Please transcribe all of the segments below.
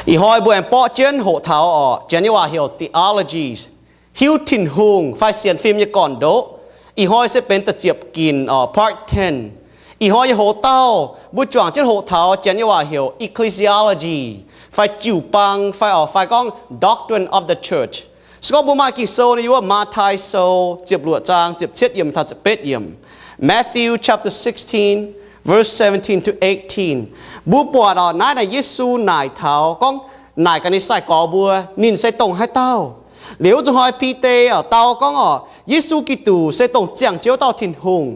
Ih hnoi mbuo aengx borqv jienv hoqc taux orqc, janx nyei waac heuc theology, hiuv Tin-Hungh fai sienx fim nyei gorn-ndoqv. Ih hnoi se benx da'ziepc ginc orqc, part ten. Ih hnoi nyei hoz dauh mbuo juangc jienv hoqc taux janx nyei waac heuc ecclesiology, fai jiu-baang, fai orqc fai gorngv doctrine of the church. Se gorngv mbuo maaih Ging-Sou nor, yiem wuov Matv^tai Sou ziepc luoqc zaang ziepc cietv yiemc taux ziepc betv yiemc. Matthew chapter sixteen, verse seventeen to eighteen. Mbuo buatc orqc, naaiv naaic Yesu naaic taux gorngv, naaic gaax ninh sai-gorx mbuo, ninh se dongh haaix dauh. Liuz zuqc hnoi Bide orqc dau gorngv orqc, Yesu Giduc se dongh ziangh jienv wuov dauh Tin-Hungh.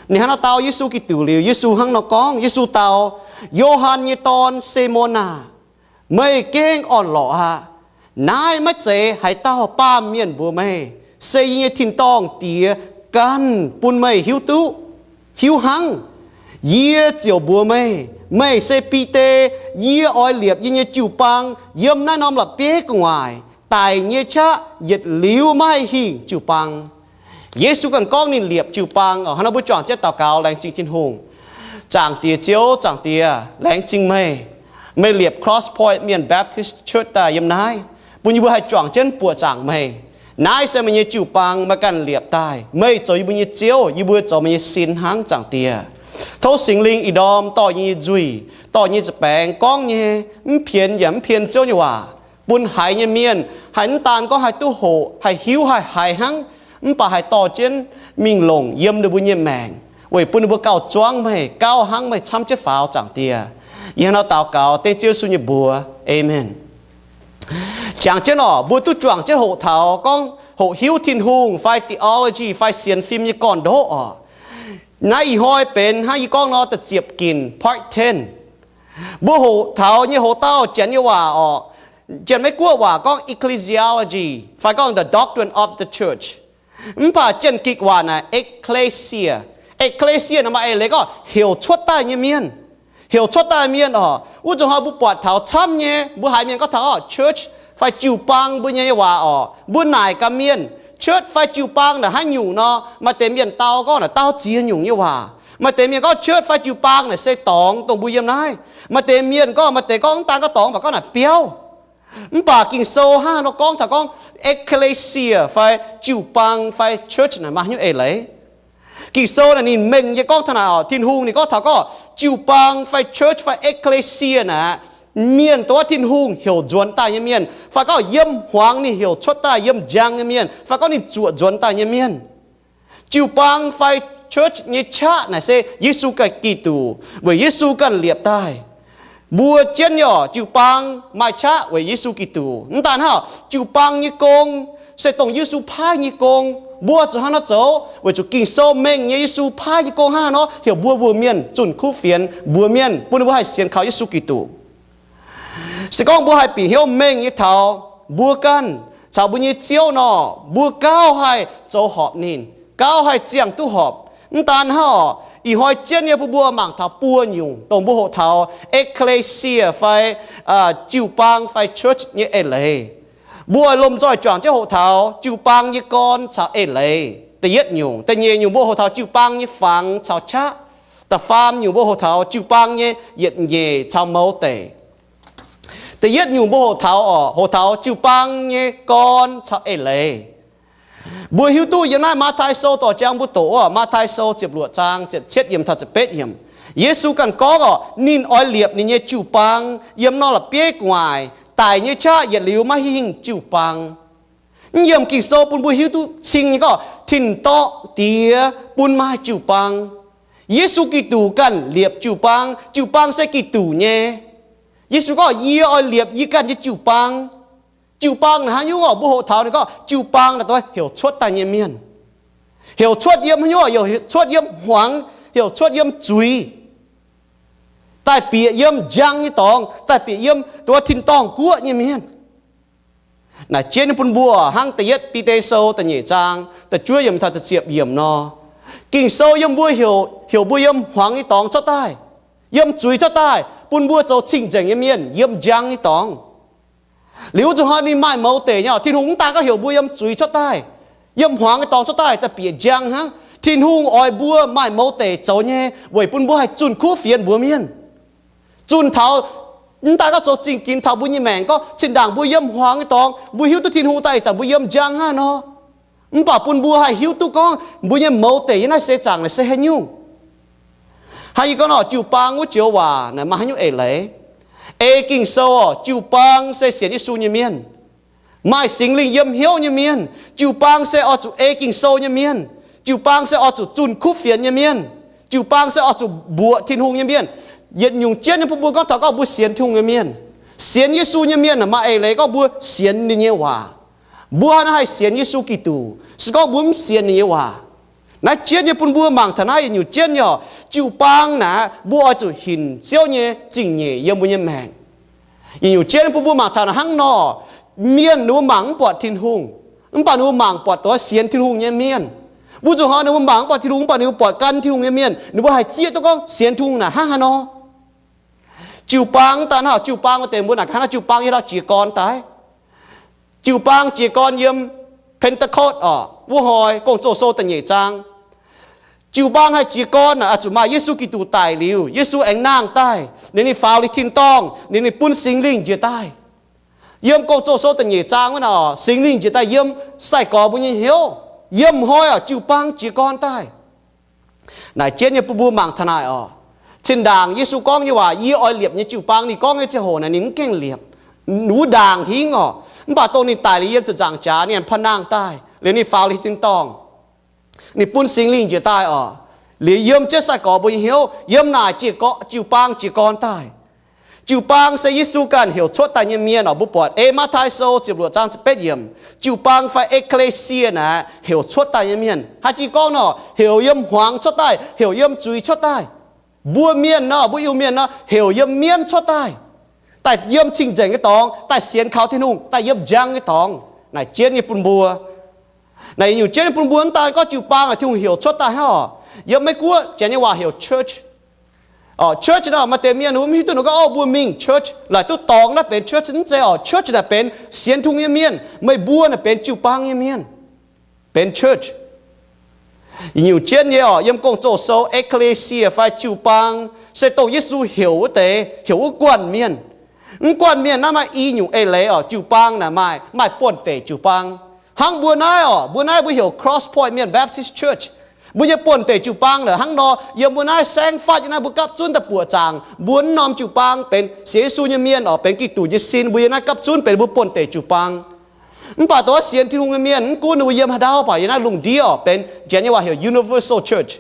Ninh hnangv nor dau Yesu Giduc liuz, Yesu hnangv nor gorngv, Yesu dau, Yo^han nyei dorn, Simon aah! Meih gengh orn-lorqc aqv. Naaiv maiv zeiz haaix dauh baamh mienh mbuox meih, se yie nyei tin-dorngh Diex ganh bun meih hiuv duqv, hiuv hnangv. Yie ziouc mbuox meih, meih se Bide. Yie oix liepc yie nyei jiu-baang yiem naaiv norm la'bieiv gu'nguaaic. Daic nyei qaqv yietc liuz maiv haih hingh jiu-baang. Yesu ganh gorngv ninh liepc jiu-baang orqc. Hnangv nor mbuo juangc jienv daux gaux laengz zingh Tin-Hungh. Zaangc Diex Ziouv, Zaangc Diex, laengz zingh meih. Meih liepc Cross Point Mienh Baptist Church daaih yiem naaiv, bun yie mbuo haih juangc jienv buoqc zaangc meih. Naaiv se meih nyei jiu-baang, meih ganh liepc daaih. Meih zoux yie mbuo nyei Ziouv, yie mbuo zoux meih nyei sin hnangv, Zaangc Diex. Tov Singx Lingh ih ndorm dorh yie nyei nzuih, dorh yie nyei nza'baengx gorngv nyei, mv pienx yaac mv pien Ziouv nyei waac, bun haiz nyei mienh haih mv daan gorngv haih duqv hoqc, haih hiuv, haih haiz hnangv, mv baac haih dorh jienv mingh longc yiem ninh mbuo nyei maengc, weic bun ninh mbuo gauh zuangv meih, gauh hnangv meih camv jienv faaux, Zaangc Diex. Yie hnangv nor daux gaux dengv Ziouv Yesu nyei mbuox. Aamen. Jangx jienv orqc, mbuo duqv juangc jienv hoqc taux gorngv hoqc hiuv Tin-Hungh fai theology fai sienx fim nyei gorn-ndoqv orqc. Naaiv ih hnoi benx hnangv yie gorngv nor da'ziepc ginc, part ten. Mbuo hoqc taux nyei hoz dauh janx nyei waac orqc, Janx-Meiv-Guoqv waac gorngv ecclesiology fai gorngv the doctrine of the church. Mv baac Janx-Gikc waac naaic ecclesia. Ecclesia naaic maaih eix leiz gorngv heuc cuotv daaih nyei mienh. Heuc cuotv daaih mienh orqc, wuov zuqc hnoi mbuo buatc taux camv nyei, mbuo haiz mienh gorngv taux orqc church fai jiu-baang mbuo nyei waac orqc, mbuo naaic gaax mienh, church fai jiu-baang naaic haaix nyungc nor, maaih deix mienh dau gorngv naaic daauv ziex nyungc nyei waac. Maaih deix mienh gorngv church fai jiu-baang naaic se dorngx dongh mbuo yiem naaiv. Maaih deix mienh gorngv, maaih deix gorngv mv daan gorngv dorngx, mv baac gorngv naaic biauv. Mv baac Ging-Sou hnangv haaix nor gorngv taux gorngv ecclesia fai jiu-baang fai church naaic maaih haaix nyungc eix leiz? Ging-Sou naaic ninh mengh nyei gorngv taux naaic orqc, Tin-Hungh ninh gorngv taux gorngv jiu-baang fai church fai ecclesia naaic, mienh dongh wuov Tin-Hungh heuc nzuonx daaih nyei mienh, fai gorngv yiem hmuangx ninh heuc cuotv daaih yiem njang nyei mienh, fai gorngv ninh zuoqc nzuonx daaih nyei mienh. Jiu-baang fai church nyei qaqv naaic se Yesu ganh Giduc, weic Yesu ganh liepc daaih. Mbuo jienv nyei orqc, jiu-baang maaih qaqv weic Yesu Giduc. Mv daan hnangv, jiu-baang nyei gong se dongh Yesu paaiv nyei gong. Mbuo zuqc hnangv nor zoux weic zuqc Ging-Sou mengh nyei Yesu paaiv nyei gong hnangv haaix nor heuc mbuo mbuox mienh zunh kuv fienx, mbuox mienh bun ninh mbuo haih sienx kaux Yesu Giduc. Se gorngv mbuo haih bieqc hnyouv mengh nyei taux mbuo ganh caux mbuo nyei Ziouv nor, mbuo gauh haih zoux horpc ninh, gauh haih ziangh duqv horpc. Mv daan hnangv orqc, ih hnoi jienv nyei bun mbuo mangc taux buo nyungc dongh mbuo hoqc taux ecclesia fai jiu-baang fai church nyei eix leiz. Mbuo oix lomh nzoih juangc jienv hoqc taux jiu-baang nyei gorn caux eix leiz, da'yietv nyungc. Da'nyeic nyungc mbuo hoqc taux jiu-baang nyei fangx caux qaqv. Da'faam nyungc mbuo hoqc taux jiu-baang nyei yietc nyeic caux mouz deic. Da'yietv nyungc mbuo hoqc taux orqc, hoqc taux jiu-baang nyei gorn caux eix leiz. Mbuo hiuv duqv yiem naaiv Matv^tai Sou dorh jangx mbuo doqc orqc, Matv^tai Sou ziepc luoqc zaang ziepc cietv yiemc taux ziepc betv yiemc, Yesu ganh gorngv orqc, ninh oix liepc ninh nyei jiu-baang yiem norm la'bieiv gu'nguaaic. Daic nyei qaqv yietc liuz maiv hingh jiu-baang. Mv yiem Ging-Sou bun mbuo hiuv duqv cing nyei gorngv tin-dorngh Diex bun maaih jiu-baang. Yesu Giduc ganh liepc jiu-baang. Jiu-baang se Giduc nyei. Yesu gorngv, yie oix liepc yie ganh nyei jiu-baang. Jiu-baang naaic haaix nyungc orqc? Mbuo hoqc taux ninh gorngv jiu-baang naaic dongh heuc cuotv daaih nyei mienh. Heuc cuotv yiem haaix nyungc orqc? Heuc cuotv yiem hmuangx, heuc cuotv yiem zuiz, daaih bieqc yiem njang nyei dorngx, daaih bieqc yiem dongh wuov tin-dorngh guoqv nyei mienh. Naaic jienv bun mbuo hnangv da'yietv Bide Sou da'nyeic zaang da'juov yiemc taux da'ziepc yiemc nor, Ging-Sou yiem mbuo heuc, heuc mbuo yiem hmuangx nyei dorngx cuotv daaih, yiem zuiz cuotv daaih, bun mbuo zoux cing-nzengc nyei mienh yiem njang nyei dorngx. Liuz zuqc hnoi ninh maaih mouz deic nyei orqc, Tin-Hungh mv daan gorngv heuc mbuo yiem zuiz cuotv daaih, yiem hmuangx nyei dorngx cuotv daaih daaih bieqc njang hnangv. Tin-Hungh oix mbuo maaih mouz deic zoux nyei weic bun mbuo haih zunh kuv fienx mbuox mienh, zunh taux Mv daaih gorngv zoux zingh ginx taux mbuo nyei maengc, gorngv zinh ndaangc mbuo yiem hmuangx nyei dorngx, mbuo hiuv duqv Tin-Hungh daaih ih zanc mbuo yiem njang hnangv nor. Mv baac bun mbuo haih hiuv duqv gorngv mbuo nyei mouz deic yiem naaiv seix zaangc naaic se haaix nyungc. Hnangv yie gorngv nor, jiu-baang wuov joux waac naaic maaih haaix nyungc eix leiz? Ei Ging-Sou oc, jiu-baang se sienx Yesu nyei mienh. Maaih Singx Lingh yiem hnyouv nyei mienh. Jiu-baang se oix zuqc ei Ging-Sou nyei mienh. Jiu-baang se oix zuqc zunh kuv fienx nyei mienh. Jiu-baang se oix zuqc mbuoqc Tin-Hungh nyei mienh. Yietc nyungc jienv nyei bun mbuo gorngv taux gorngv mbuo sienx Tin-Hungh nyei mienh. Sienx Yesu nyei mienh maaih eix leiz gorngv mbuo sienx ninh nyei waac. Mbuo hnangv naaiv haih sienx Yesu Giduc, se gorngv mbuo mv sienx ninh nyei waac. Naaiv jienv nyei bun mbuo mangc taux naaiv yietc nyungc jienv nyei oc, jiu-baang naaic mbuo oix zuqc hinc Ziouv nyei zingh nyeic yiem mbuo nyei maengc. Yietc nyungc jienv bun mbuo mangc taux naaic hnangv nor, mienh ninh mbuo mangc mv buatc Tin-Hungh, mv baac ninh mbuo mangc buatc doix sienx Tin-Hungh nyei mienh. Mbuo zuqc hnoi ninh mbuo mangc mv buatc Tin-Hungh, mv baac ninh mbuo buatc gan Tin-Hungh nyei mienh, ninh mbuo haih zieqv duqv gorngv sienx Tin-Hungh naaic hnangv haaix nor. Jiu-baang daaih hnangv, jiu-baang wuov deix mbuo naaic ga'hnaaiv jiu-baang yie hlauv jiez gorn daaih. Jiu-baang jiez gorn yiem Pentecost oc, wuov hnoi Gong-Zoh sou da'nyeic zaang. Jiu-baang haih jiez gorn naaic oix zuqc maaih Yesu Giduc daic liuz, Yesu aengx nangh daaih, ninh, ninh faaux liuz tin-dorngh, ninh, ninh bun Singx Lingh njiec daaih. Yiem Gong-Zoh sou da'nyeic zaang wuov naaic oc, Singx Lingh njiec daaih yiem sai-gorx mbuo nyei hnyouv. Yiem hnoi oc, jiu-baang jiez gorn daaih. Naaic jienv nyei bun mbuo mangc taux naaic oc, zinh ndaangc Yesu gorngv nyei waac, yie oix liepc nyei jiu-baang, ninh gorngv nyei ziangh hoc naaic ninh mv gaengh liepc, wuov ndaangc hingv oc. Mv baac dongh ninh daic liuz yiem ziepc nzaangc jaax, ninh aengx paav nangh daaih, liuz ninh faaux liuz tin-dorngh, ninh bun Singx Lingh njiec daaih oc. Liuz yiem jienv sai-gorx mbuo nyei hnyouv, yiem naaic jiu-baang jiez gorn daaih. Jiu-baang se Yesu ganh heuc cuotv daaih nyei mienh oc. Mbuo buatc ei Matv^taai Sou ziepc luoqc zaang ziepc betv yiemc, jiu-baang fai ekklesia naaic heuc cuotv daaih nyei mienh. Haaix jih gorngv nor, heuc yiem hmuangx cuotv daaih, heuc yiem zuiz cuotv daaih. Mbuo mienh nor, mbuo Iu-Mienh nor, heuc yiem mienv cuotv daaih, daaih yiem cing-nzengc nyei dorngx, daaih sienx kaux Tin-Hungh, daaih yiem njang nyei dorngx. Naaic jienv nyei bun mbuo, naaic nyungc jienv nyei bun mbuo mv daan gorngv jiu-baang naaic Tin-Hungh heuc cuotv daaih hnangv oc. Yiem Meiv-Guoqv janx nyei waac heuc church. Church nor, maaih deix mienh mv hiuv duqv nor gorngv, o, mbuo mingh church laaic duqv dorngx naaiv benx church. Mv zeiz oc. Church naaic benx sienx Tin-Hungh nyei mienh. Meih mbuo naaic benx jiu-baang nyei mienh, benx church. Nyungc jienv nyei oc, yiem Gong-Zoh sou, ekklesia fai jiu-baang se dongh Yesu heuc wuov deix, heuc wuov guanh mienh. Mv guanh mienh naaiv maaih i nyungc eix leiz oc. Jiu-baang naaic maaih, maaih buonh deic jiu-baang. Hnangv mbuo naaiv oc, mbuo naaiv mbuo heuc Cross Point Mienh Baptist Church. Mbuo nyei buonh deic jiu-baang naaic hnangv nor, yiem mbuo naaiv saengv fatv nyei naaiv mbuo gapv zunv daaih buoqc zaangc mbuo mv norm jiu-baang benx sienx Yesu nyei mienh oc, benx Giduc nyei sin. Mbuo yiem naaiv gapv zunv benx mbuo buonh deic jiu-baang. Mv baac dongh wuov sienx Tin-Hungh nyei mienh, mv gunv ninh mbuo yiem haaix ndau, mv baac yiem naaiv lungh ndiev oc, benx janx nyei waac heuc universal church,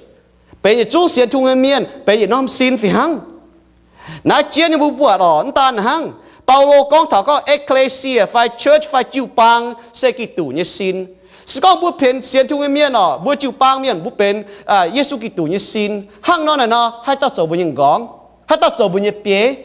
benx yietc zungv sienx Tin-Hungh nyei mienh, benx yietc norm sin fih hnangv. Naaiv jienv nyei mbuo buatc oc, mv daan hnangv. Baulo gorngv taux gorngv ekklesia fai church fai jiu-baang se Giduc nyei sin. Se gorngv mbuo benx sienx Tin-Hungh nyei mienh oc, mbuo jiu-baang mienh, mbuo benx Yesu Giduc nyei sin hnangv nor naaic nor, haaix dauh zoux mbuo nyei m'nqorngv? Haaix dauh zoux mbuo nyei bieiv?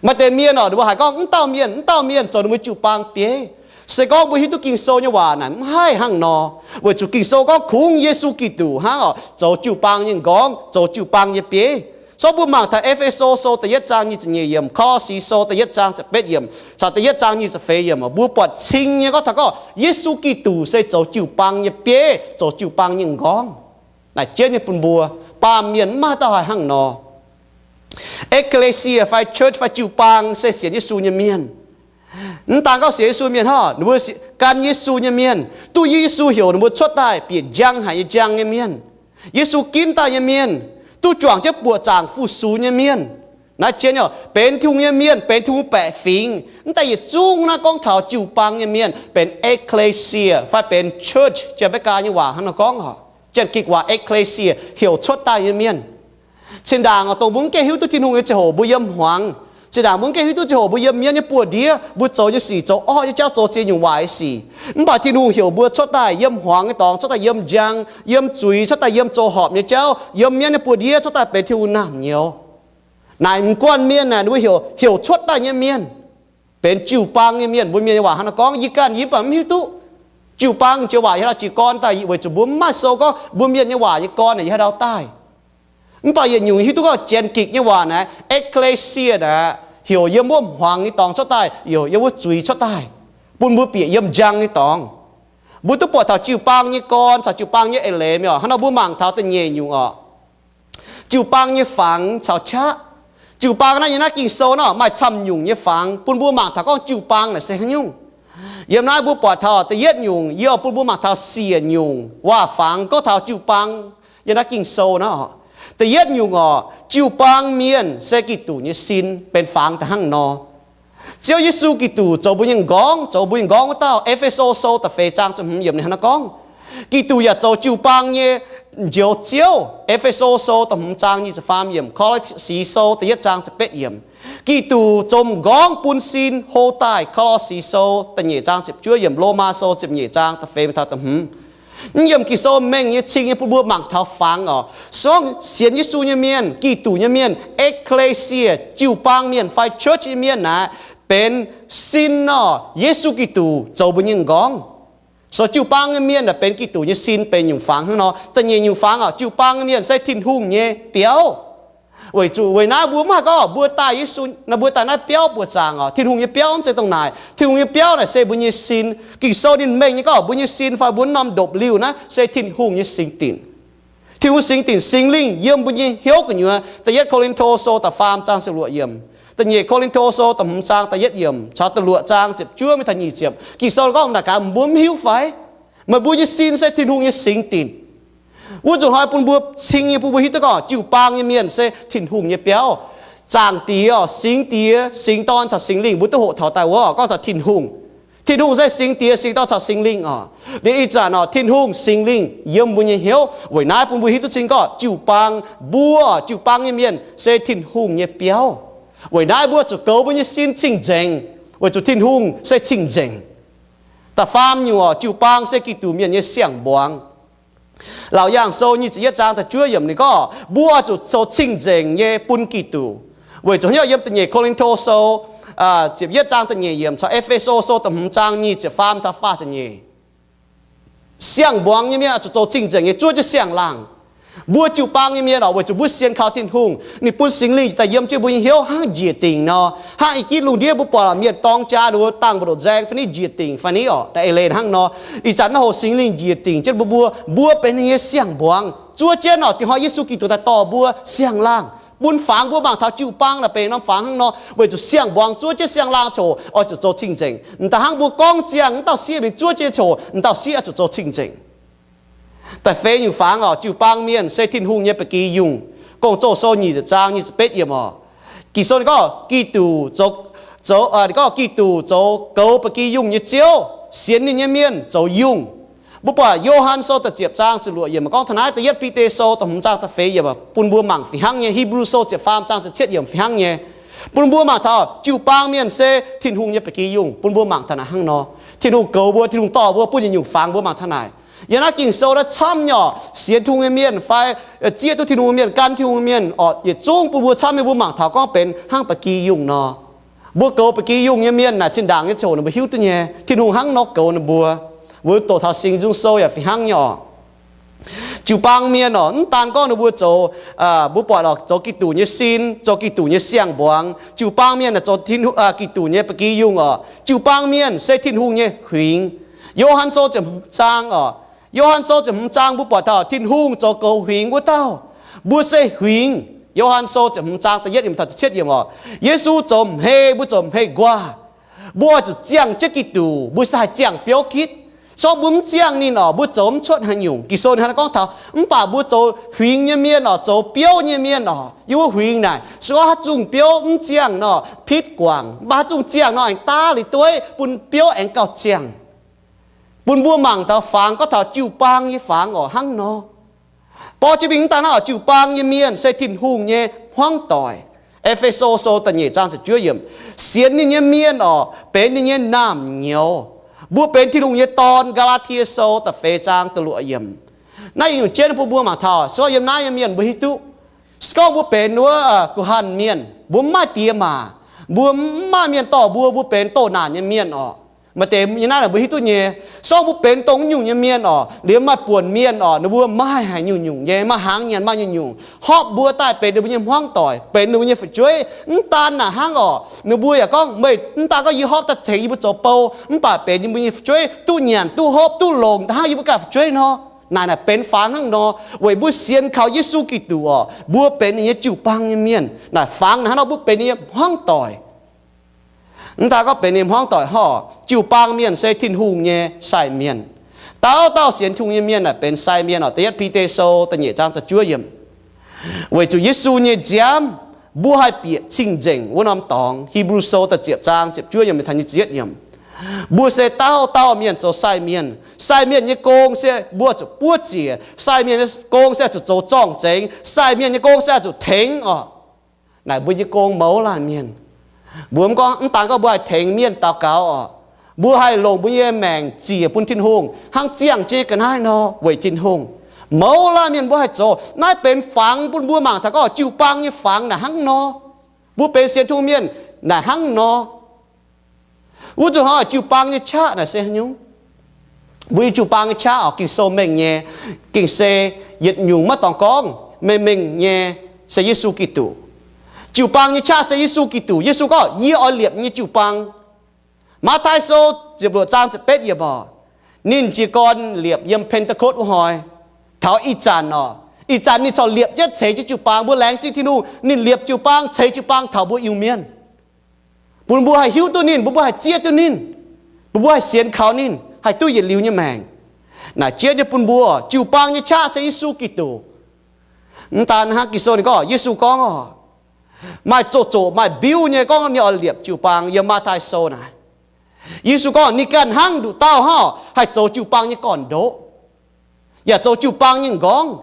Maaih deix mienh oc, ninh mbuo haiz gorngv mv dauh mienh, mv dauh mienh zoux ninh mbuo jiu-baang bieiv. Se gorngv mbuo hiuv duqv Ging-Sou nyei waac naaic mv haih hnangv nor, weic zuqc Ging-Sou gorngv kungx Yesu Giduc hnangv oc, zoux jiu-baang nyei m'nqorngv, zoux jiu-baang nyei bieiv. Zorqv mbuo mangc taux E^fe^so sou da'yietv zaang nyic ziepc nyeic yiemc, Ko^lo^si sou da'yietv zaang ziepc betv yiemc caux da'yietv zaang nyic ziepc feix yiemc, mbuo buatc cing nyei gorngv taux gorngv Yesu Giduc se zoux jiu-baang nyei bieiv, zoux jiu-baang nyei m'nqorngv. Naaic jienv nyei bun mbuo, baamh mienh mv maaih dauh haih hnangv nor. Ekklesia fai church fai jiu-baang se sienx Yesu nyei mienh. Mv daan gorngv sienx Yesu mienh hnangv, ninh mbuo gan Yesu nyei mienh, duqv Yesu heuc ninh mbuo cuotv daaih bieqc njang haic nyei njang nyei mienh, Yesu ginv daaih nyei mienh, duqv juangc jienv buoqc zaangc fu-sux nyei mienh. Naaiv jienv nyei benx Tin-Hungh nyei mienh, benx Tin-Hungh baeqc fingx. Mv daan yietc zungv naaiv gorngv taux jiu-baang nyei mienh benx ekklesia fai benx church, Janx-Meigaa nyei waac hnangv nor gorngv oc. Janx-Gikc waac ekklesia heuc cuotv daaih nyei mienh. Zinh ndaangc oc, dongh mbuo mv gaengh hiuv duqv Tin-Hungh nyei ziangh hoc mbuo yiem hmuangx. Zinh ndaangc mbuo mv gaengh hiuv duqv ziangh hoc mbuo yiem mienv nyei buoz-ndiev, mbuo zoux nyei sic, zoux orqv nyei jauv, zoux ziex nyungc waaic sic. Mv baac Tin-Hungh heuc mbuo cuotv daaih yiem hmuangx nyei dorngx, cuotv daaih yiem njang, yiem zuiz, cuotv daaih yiem zoux horpc nyei jauv, yiem mienv nyei buoz-ndiev, cuotv daaih benx Tin-Hungh naamh nyouz. Naaic m'guanh mienh naaic ninh mbuo heuc, heuc cuotv daaih nyei mienh benx jiu-baang nyei mienh. Mbuo mienh nyei waac hnangv naaiv gorngv, yie ganh yie mv baac mv hiuv duqv jiu-baang joux waac yie haaix ndau jiex gorn daaih, weic zuqc mbuo mv maaih sou gorngv mbuo mienh nyei waac nyei gorn naaic yie haaix ndau daaih. Mv baac yietc nyungc hiuv duqv gorngv Janx-Gikc nyei waac naaic, ekklesia naaic, heuc yiem wuov hmuangx nyei dorngx cuotv daaih, heuc yiem wuov zuiz cuotv daaih, bun mbuo bieqc yiem njang nyei dorngx. Mbuo duqv buatc taux jiu-baang nyei gorn caux jiu-baang nyei eix leiz mi'aqv. Hnangv nor mbuo mangc taux da'nyeic nyungc oc. Jiu-baang nyei fangx caux qaqv. Jiu-baang naaiv yiem naaiv Ging-Sou nor maaih camv nyungc nyei fangx bun mbuo mangc taux gorngv jiu-baang naaic se haaix nyungc. Yiem naaiv mbuo buatc taux da'yietv nyungc, yie oix bun mbuo mangc taux siec nyungc waac-fangx gorngv taux jiu-baang yiem naaiv Ging-Sou nor. Da'yietv nyungc oc, jiu-baang mienh se Giduc nyei sin benx fangx da'hnangv nor. Ziouv Yesu Giduc zoux mbuo nyei m'nqorngv, zoux mbuo nyei m'nqorngv wuov dauh. E^fe^so Sou da'feix zaang ziepc hmz yiemc ninh hnangv naaiv gorngv, Giduc yaac zoux jiu-baang nyei Njoux Ziouv. E^fe^so Sou da'hmz zaang nyic ziepc faam yiemc, Ko^lo^si Sou da'yietv zaang ziepc betv yiemc, Giduc zoux m'nqorngv bun sin hlo daaih. Ko^lo^si Sou da'nyeic zaang ziepc juov yiemc, Lomaa Sou ziepc nyeic zaang da'feix taux da'hmz. Yiem Ging-Sou mengh nyei cing nyei bun mbuo mangc taux fangx oc. Se gorngv sienx Yesu nyei mienh, Giduc nyei mienh, ecclesia, jiu-baang mienh fai church nyei mienh naaic, benx sin nor Yesu Giduc zoux mbuo nyei m'nqorngv. So jiu-baang nyei mienh naaic benx Giduc nyei sin, benx nyungc fangx hnangv nor. Da'nyeic nyungc fangx oc, jiu-baang nyei mienh se Tin-Hungh nyei biauv. Weic zuqc weic naaiv mbuo mv haih gorngv mbuo daaih Yesu, mbuo daaih naaiv biauv buoqc zaangc oc. Tin-Hungh nyei biauv mv zeiz dongh naaic. Tin-Hungh nyei biauv naaic se mbuo nyei sin. Ging-Sou ninh mengh nyei gorngv mbuo nyei sin fai mbuo norm ndopv-liuh naaiv se Tin-Hungh nyei singx dinc. Tin-Hungh singx dinc, Singx Lingh yiem mbuo nyei hnyouv gu'nyuoz. Da'yietv Ko^lin^to Sou da'faam zaang ziepc luoqc yiemc, da'nyeic Ko^lin^to Sou da'hmz zaang da'yietv yiemc caux da'luoqc zaang ziepc juov mingh taux nyic ziepc. Ging-Sou gorngv naaic gaax, mbuo mv hiuv fai? Meih mbuo nyei sin se Tin-Hungh nyei singx dinc. Wuov zuqc hnoi bun mbuo cing nyei bun mbuo hiuv duqv gorngv jiu-baang nyei mienh se Tin-Hungh nyei biauv. Zaangc Diex oc, Singx Diex, Singx Dorn caux Singx Lingh mbuo duqv hoqc taux daaih wuov gorngv taux Tin-Hungh. Tin-Hungh se Singx Diex, Singx Dorn caux Singx Lingh oc. Liuz ih zanc oc, Tin-Hungh, Singx Lingh yiem mbuo nyei hnyouv. Weic naaiv bun mbuo hiuv duqv cing gorngv jiu-baang, mbuo jiu-baang nyei mienh se Tin-Hungh nyei biauv. Weic naaiv mbuo zuqc goux mbuo nyei sin cing-nzengc, weic zuqc Tin-Hungh se cing-nzengc. Da'faam nyungc oc, jiu-baang se Giduc mienh nyei siang-mbuangz. Laauc Yaangh Sou nyic ziepc yietv zaang da'juov yiemc ninh gorngv mbuo oix zuqc zoux cing-nzengc nyei bun Giduc. Weic zuqc hnyouv yiem da'nyeic Ko^lin^to Sou ziepc yietv zaang da'nyeic yiemc caux E^fe^so Sou da'hmz zaang nyic ziepc faam taux faah ziepc nyeic. Siang-mbuangz nyei mienh oix zuqc zoux cing-nzengc nyei, zuov jienv siang-laangh. Mbuo jiu-baang nyei mienh oc, weic zuqc mbuo sienx kaux Tin-Hungh, ninh bun Singx Lingh daaih yiem jienv mbuo nyei hnyouv hnangv njiec dingc nor. Hnangv i gitv lungh ndiev mbuo buatc mienh dorng jaa ninh mbuo dangh mbu'ndongx nzaeng fai niv njiec dingc fai niv oc, eix leiz hnangv nor. Ih zanc naaiv hoc Singx Lingh njiec dingc jienv mbuo, mbuo, mbuo benx ninh nyei siang-mbuangz. Zuov jienv oc, dingc hnoi Yesu Giduc daaih dorh mbuo siang-laangh, bun fangx mbuo mangc taux jiu-baang naaic benx norm fangx hnangv nor, weic zuqc siang-mbuangz zuov jienv siang-laangh coc oix zuqc zoux cing-nzengc. M'daaih hnangv mbuo gorngv ziangh m'dauh sieqv mingh zuov jienv coc, m'dauh sieqv oix zuqc zoux cing-nzengc. Da'feix nyungc fangx oc, jiu-baang mienh se Tin-Hungh nyei ba'gi yungh. Gong-Zoh Sou nyic ziepc zaang nyic ziepc betv yiemc oc. Ging-Sou ninh gorngv Giduc zoux, zoux, ninh gorngv Giduc zoux goux ba'gi yungh nyei Ziouv, sienx ninh nyei mienh zoux yungh. Mbuo buatc Yo^han Sou da'ziepc zaang ziepc luoqc yiemc gorngv taux naaiv, da'yietv Bide Sou da'hmz zaang da'feix yiemc bun mbuo mangc fih hnangv nyei, Hipv^lu Sou ziepc faam zaang ziepc cietv yiemc fih hnangv nyei, bun mbuo mangc taux jiu-baang mienh se Tin-Hungh nyei ba'gi yungh, bun mbuo mangc taux naaic hnangv nor. Tin-Hungh goux mbuo, Tin-Hungh dorh mbuo, bun yietc nyungc fangx mbuo mangc taux naaic. Yiem naaiv Ging-Sou naaiv camv nyei oc, sienx Tin-Hungh nyei mienh fai zieqv duqv Tin-Hungh nyei mienh, gan Tin-Hungh nyei mienh oc, yietc zungv bun mbuo camv nyei mbuo mangc taux gorngv benx hnangv ba'gi yungh nor. Mbuo goux ba'gi yungh nyei mienh naaic zinh ndaangc nyei ziangh hoc ninh mbuo hiuv duqv nyei, Tin-Hungh hnangv nor goux ninh mbuo. Mbuo doqc taux Singx Nzung Sou yaac fih hnangv nyei oc. Jiu-baang mienh oc, mv daan gorngv ninh mbuo zoux, mbuo buatc oc, zoux Giduc nyei sin, zoux Giduc nyei siang-mbuangz. Jiu-baang mienh zoux Giduc nyei ba'gi yungh oc. Jiu-baang mienh se Tin-Hungh nyei huingx. Yo^han Sou ziepc hmz zaang oc. Yo^han Sou ziepc hmz zaang mbuo buatc taux Tin-Hungh zoux goux huingx wuov dauh. Mbuo se huingx. Yo^han Sou ziepc hmz zaang da'yietv yiemc taux da'cietv yiemc oc. Yesu zoux m'hei, mbuo zoux m'hei nquaah. Mbuo oix zuqc ziangh jienv Giduc, mbuo se haih ziangh biouv gitv. Se gorngv mbuo mv ziangh ninh oc, mbuo zoux mv cuotv haaix nyungc. Ging-Sou ninh hnangv naaiv gorngv taux, mv baac mbuo zoux huingx nyei mienh oc, zoux biouv nyei mienh oc, yie mbuo huingx naaic, se gorngv haaix zungh biouv mv ziangh nor, pitv guangc. Mv baac haaix zungh ziangh nor, aengx daav liuz dueiv bun biouv aengx gauh ziangh. Bun mbuo mangc taux fangx, gorngv taux jiu-baang nyei fangx oc, hnangv nor. Borqv jienv mingh mv daan hnangv oc, jiu-baang nyei mienh se Tin-Hungh nyei hmuangv doic. E^fe^so Sou da'nyeic zaang ziepc juov yiemc, sienx ninh nyei mienh oc, benx ninh nyei naamh nyouz. Mbuo benx Tin-Hungh nyei dorn. Gaa^laa^tie Sou da'feix zaang da'luoqc yiemc. Naaiv nyungc jienv bun mbuo mangc taux, se gorngv yiem naaiv nyei mienh mbuo hiuv duqv, se gorngv mbuo benx wuov guh hanh mienh, mbuo mv maaih diex maac, mbuo mv maaih mienh dorh mbuo, mbuo benx doh naanc nyei mienh oc. Maaih deix nyei naaiv mbuo hiuv duqv nyei. Se gorngv mbuo benx dongh nyungc nyei mienh oc, liemh maaih buonc mienh oc, ninh mbuo maaih haaix nyungc-nyungc nyei, maaih hnaangx nyanc maaih nyungc-nyungc, hopv mbuo daaih benx ninh mbuo nyei hmuangv doic, benx ninh mbuo nyei fu'jueiv. Mv daan naaic hnangv oc, ninh mbuo yaac gorngv, meih mv daan gorngv yie hopv daaih tengx yie mbuo zoux bou, mv baac benx yie mbuo nyei fu'jueiv duqv nyanc, duqv hopv, duqv longc daaih hnangv yie mbuo ganh fu'jueiv nor. Naaic, naaic benx fangx hnangv nor, weic mbuo sienx kaux Yesu Giduc orqc, mbuo benx ninh nyei jiu-baang nyei mienh. Naaic fangx naaic hnangv nor, mbuo benx ninh nyei hmuangv doic. Mv daan gorngv benx ninh hmuangv doic horc, jiu-baang mienh se Tin-Hungh nyei sai mienh. Dauh dauh sienx Tin-Hungh nyei mienh naaic benx sai mienh orqc. Da'yietv Bide Sou da'nyeic zaang da'juov yiemc. Weic zuqc Yesu nyei nziaamv mbuo haih bieqc cing-nzengc wuov norm dorngx. Hipv^lu Sou da'ziepc zaang ziepc juov yiemc taux nyic ziepc yietv yiemc. Mbuo se dauh dauh mienh zoux sai mienh. Sai mienh nyei gong se mbuo zuqc buov ziec. Sai mienh nyei gong se zuqc zoux zorng-zengx. Sai mienh nyei gong se zuqc tengx orqc. Naaic mbuo nyei gong mouz laanh mienh. Mbuo mv gorngv, mv daan gorngv mbuo haih tengx mienh daux gaux orqc, mbuo haih longc mbuo nyei maengc ziec bun Tin-Hungh hnangv ziangh jienv ga'naaiv nor weic Tin-Hungh. Mouz laanh mienh mbuo haih zoux. Naaiv benx fangx bun mbuo mangc taux gorngv jiu-baang nyei fangx naaic hnangv nor. Mbuo benx sienx Tin-Hungh mienh naaic hnangv nor. Wuov zuqc hnoi jiu-baang nyei qaqv naaic se haaix nyungc? Mbuo nyei jiu-baang nyei qaqv orqc, Ging-Sou mengh nyei, gengh se yietc nyungc maiv dorngx gorngv, mengh mengh nyei se Yesu Giduc. Jiu-baang nyei qaqv se Yesu Giduc. Yesu gorngv, yie oix liepc nyei jiu-baang. Matv^taai Sou ziepc luoqc zaang ziepc betv yiemc orqc, ninh jiez gorn liepc yiem Pen^te^kotv wuov hnoi, taux ih zanc orqc, ih zanc ninh corc liepc jienv ceix jienv jiu-baang. Mbuo laengz zingh Tin-Hungh, ninh liepc jiu-baang, ceix jiu-baang taux mbuo Iu-Mienh, bun mbuo haih hiuv duqv ninh, bun mbuo haih zieqv duqv ninh, bun mbuo haih sienx kaux ninh, haih duqv yietc liuz nyei maengc. Naaic jienv nyei bun mbuo, jiu-baang nyei qaqv se Yesu Giduc. Mv daan hnangv, Ging-Sou ninh gorngv, Yesu gorngv orqc, maaih zoqc zoqc maaih mbiuv nyei gorngv ninh oix liepc jiu-baang yiem Matv^taai Sou naaic. Yesu gorngv ninh ganh hnangv nduqc dauh hnangv orqc, haih zoux jiu-baang nyei gorn-ndoqv, yaac zoux jiu-baang nyei m'nqorngv.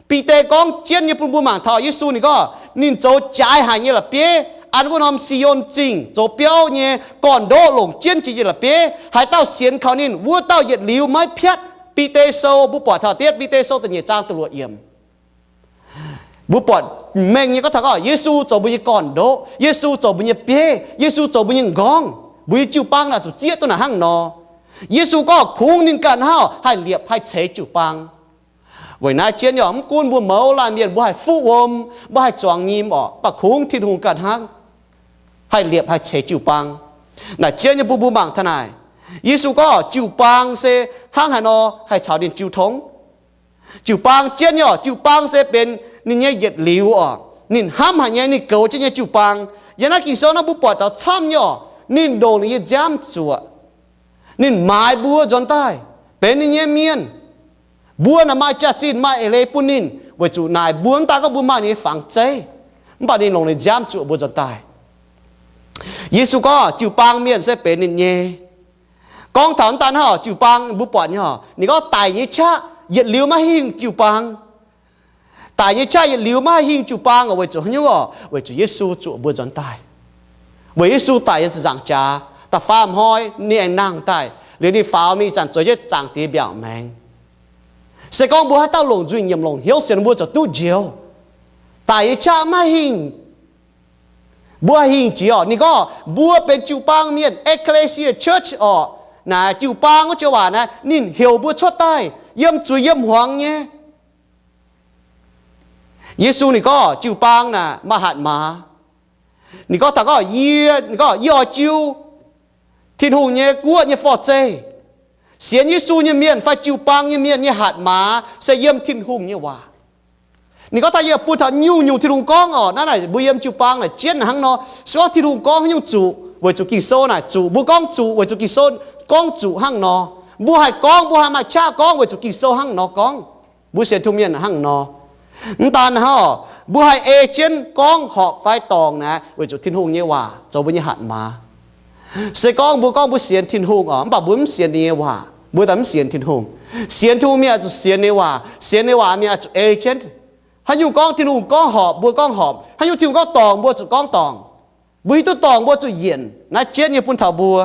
Bide gorngv jienv nyei bun mbuo mangc taux Yesu ninh gorngv, ninh zoux jaaix haic nyei la'bieiv, an wuov norm Si^on Zingh zoux biauv nyei gorn-ndoqv longc jienv jiex nyei la'bieiv. Haaix dauh sienx kaux ninh, wuov dauh yietc liuz maiv piatv. Bide Sou, mbuo buatc taux da'yietv Bide Sou da'nyeic zaang da'luoqc yiemc. Mbuo buatc mengh nyei gorngv taux gorngv Yesu zoux mbuo nyei gorn-ndoqv, Yesu zoux mbuo nyei bieiv, Yesu zoux mbuo nyei m'nqorngv, mbuo nyei jiu-baang naaic zuqc zieqv duqv naaic hnangv nor. Yesu gorngv kungx ninh ganh hnangv haih liepc haih ceix jiu-baang. Weic naaiv jienv nyei orqc, mv gunv mbuo mouz laanh mienh mbuo haih fuqv wuom, mbuo haih zuangx nyim orqc, mv baac kungx Tin-Hungh ganh hnangv haih liepc haih ceix jiu-baang. Naaic jienv nyei bun mbuo mangc taux naaic, Yesu gorngv jiu-baang se hnangv haaix nor haih caux ninh jiu tong. Jiu-baang jienv nyei orqc, jiu-baang se benx ninh nyei yietc liuz orqc. Ninh hnamv haic nyei, ninh goux jienv nyei jiu-baang. Yiem naaiv Ging-Sou naaiv mbuo buatc taux camv nyei orqc, ninh ndongc ninh nyei nziaamv zuoqc. Ninh maaiz mbuo nzuonx daaih benx ninh nyei mienh. Mbuo naaic maaih jaax-zinh maaih eix leiz bun ninh, weic zuqc naaic mbuo mv daan gorngv mbuo maaih ninh nyei fangx zeiv, mv baac ninh longc ninh nziaamv zuoqc mbuo nzuonx daaih. Yesu gorngv jiu-baang mienh se benx ninh nyei. Gorngv taux mv daan hnangv orqc, jiu-baang mbuo buatc nyei orqc, ninh gorngv daic nyei qaqv yietc liuz maiv hingh jiu-baang. Daic nyei qaqv yietc liuz maiv haih hingh jiu-baang orqc, weic zuqc haaix nyungc orqc? Weic zuqc Yesu zuoqc mbuo nzuonx daaih. Weic Yesu daic yiem ziepc nzaangc jaax, da'faam hnoi ninh aengx nangh daaih, liuz ninh faaux mingh ih zanc zueiz jienv Zaangc Diex mbiaauc maengx. Se gorngv mbuo haaix dauh longc nzuih nyiemc longc hnyouv sienx, mbuo ziouc duqv njoux. Daic nyei qaqv maiv hingh. Mbuo haih hingh jiex orqc? Ninh gorngv mbuo benx jiu-baang mienh, ecclesia, church orqc. Naaic jiu-baang wuov joux waac naaiv, ninh heuc mbuo cuotv daaih yiem zuiz yiem hmuangx nyei. Yesu ninh gorngv jiu-baang naaic maaih hatc maaz. Ninh gorngv taux gorngv yie, ninh gorngv yie oix jiu Tin-Hungh nyei guoqv nyei forv-zeih. Sienx Yesu nyei mienh fai jiu-baang nyei mienh nyei hatc maaz se yiem Tin-Hungh nyei waac. Ninh gorngv taux yie bun taux nyungc-nyungc Tin-Hungh gorngv orqc. Naaiv naaic mbuo yiem jiu-baang naaic jienv hnangv nor. Se gorngv Tin-Hungh gorngv haaix nyungc zuqc, weic zuqc Ging-Sou naaic zuqc. Mbuo gorngv zuqc weic zuqc Ging-Sou gorngv zuqc hnangv nor. Mbuo haih gorngv, mbuo haih maaih qaqv gorngv weic zuqc Ging-Sou hnangv nor gorngv. Mbuo sienx Tin-Hungh mienh hnangv nor. Mv daan hnangv orqc, mbuo haih ei jienv gorngv horpc fai dorngc naaic weic zuqc Tin-Hungh nyei waac zoux mbuo nyei hatc maaz. Se gorngv mbuo gorngv mbuo sienx Tin-Hungh orqc, mv baac mbuo mv sienx ninh nyei waac, mbuo daaih mv sienx Tin-Hungh. Sienx Tin-Hungh mienh oix zuqc sienx ninh nyei waac. Sienx ninh nyei waac mienh oix zuqc ei jienv. Haaix nyungc gorngv Tin-Hungh gorngv horpc, mbuo gorngv horpc. Haaix nyungc Tin-Hungh gorngv dorngc, mbuo zuqc gorngv dorngc. Mbuo hiuv duqv dorngc, mbuo zuqc yienc. Naaiv jienv nyei bun taux mbuo.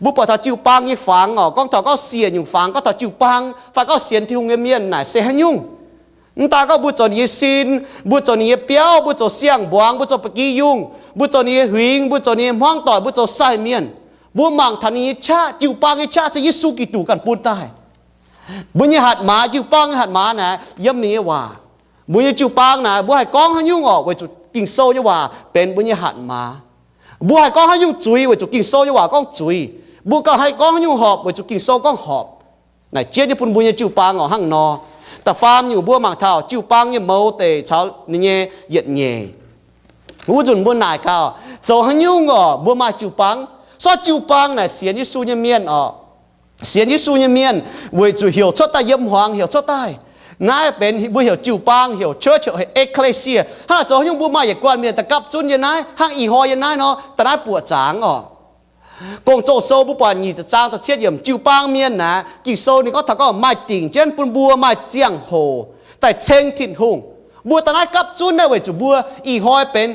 Mbuo buatc taux jiu-baang nyei fangx orqc, gorngv taux gorngv siec nyungc fangx, gorngv taux jiu-baang fai gorngv sienx Tin-Hungh nyei mienh naaic se haaix nyungc. Mv daan gorngv mbuo zoux ninh nyei sin, mbuo zoux ninh nyei biauv, mbuo zoux siang-mbuangz, mbuo zoux ba'gi yungh, mbuo zoux ninh nyei huingx, mbuo zoux ninh nyei hmuangv doic, mbuo zoux sai mienh. Mbuo mangc taux ninh nyei qaqv, jiu-baang nyei qaqv se Yesu Giduc ganh bun daaih. Mbuo nyei hatc maaz, jiu-baang nyei hatc maaz naaic yiem ninh nyei waac. Mbuo nyei jiu-baang naaic, mbuo haih gorngv haaix nyungc orqc, weic zuqc Ging-Sou nyei waac benx mbuo nyei hatc maaz. Mbuo haih gorngv haaix nyungc zuiz, weic zuqc Ging-Sou nyei waac gorngv zuiz. Mbuo gauh haih gorngv haaix nyungc horpc, weic zuqc Ging-Sou gorngv horpc. Naaic jienv nyei bun mbuo nyei jiu-baang oc hnangv nor. Da'faam nyungc mbuo mangc taux jiu-baang nyei mouz deic caux ninh nyei yietc nyeic. Wuov nzunc mbuo naaic gaax, zoux haaix nyungc oc mbuo maaih jiu-baang? Sortv jiu-baang naaic sienx Yesu nyei mienh oc. Sienx Yesu nyei mienh weic zuqc heuc cuotv daaih yiem hmuangx heuc cuotv daaih. Naaiv benx mbuo heuc jiu-baang, heuc church, heuc ecclesia. Hnangv naaic zoux haaix nyungc mbuo maaih yietc guanh mienh daaih gapv zunv yiem naaiv, hnangv ih hnoi yiem naaiv nor, daaih naaiv buoqc zaangc oc. Gong-Zoh sou mbuo buatc nyic ziepc zaang da'cietv yiemc, jiu-baang mienh naaic, Ging-Sou ninh gorngv taux gorngv maaih dingc jienv bun mbuo maaih ziangh hoc daaih ceng Tin-Hungh. Mbuo daaih naaiv gapv zunv naaiv weic zuqc mbuo ih hnoi benx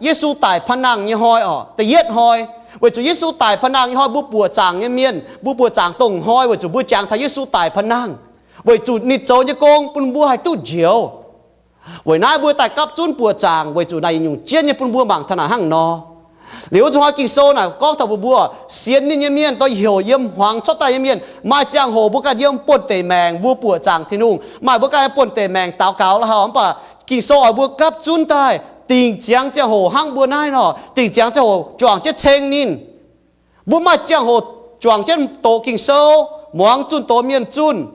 Yesu daic pa'nangh nyei hnoi oc, da'yietv hnoi. Weic zuqc Yesu daic pa'nangh nyei hnoi mbuo buoqc zaangc nyei mienh, mbuo buoqc zaangc dongh hnoi weic zuqc mbuo jangx taux Yesu daic pa'nangh, weic zuqc ninh zoux nyei gong bun mbuo haih duqv njoux. Weic naaiv mbuo daaih gapv zunv buoqc zaangc weic zuqc naaic yietc nyungc jienv nyei bun mbuo mangc taux naaic hnangv nor. Liuz wuov nzunc hnoi Ging-Sou naaic gorngv taux mbuo, mbuo sienx ninh nyei mienh, dongh heuc yiem hmuangx cuotv daaih nyei mienh, maaih ziangh hoc mbuo ganh yiem buonv-deic maengc mbuo buoqc zaangc Tin-Hungh, maaih mbuo ganh yiem buonv-deic maengc daux gaux la'haux, mv baac Ging-Sou oix mbuo gapv zunv daaih dingc ziangx ziangh hoc hnangv mbuo naaiv nor, dingc ziangx ziangh hoc juangc jienv ceng ninh. Mbuo maaih ziangh hoc juangc jienv doqc Ging-Sou, muangx zunh doz mienh zunh,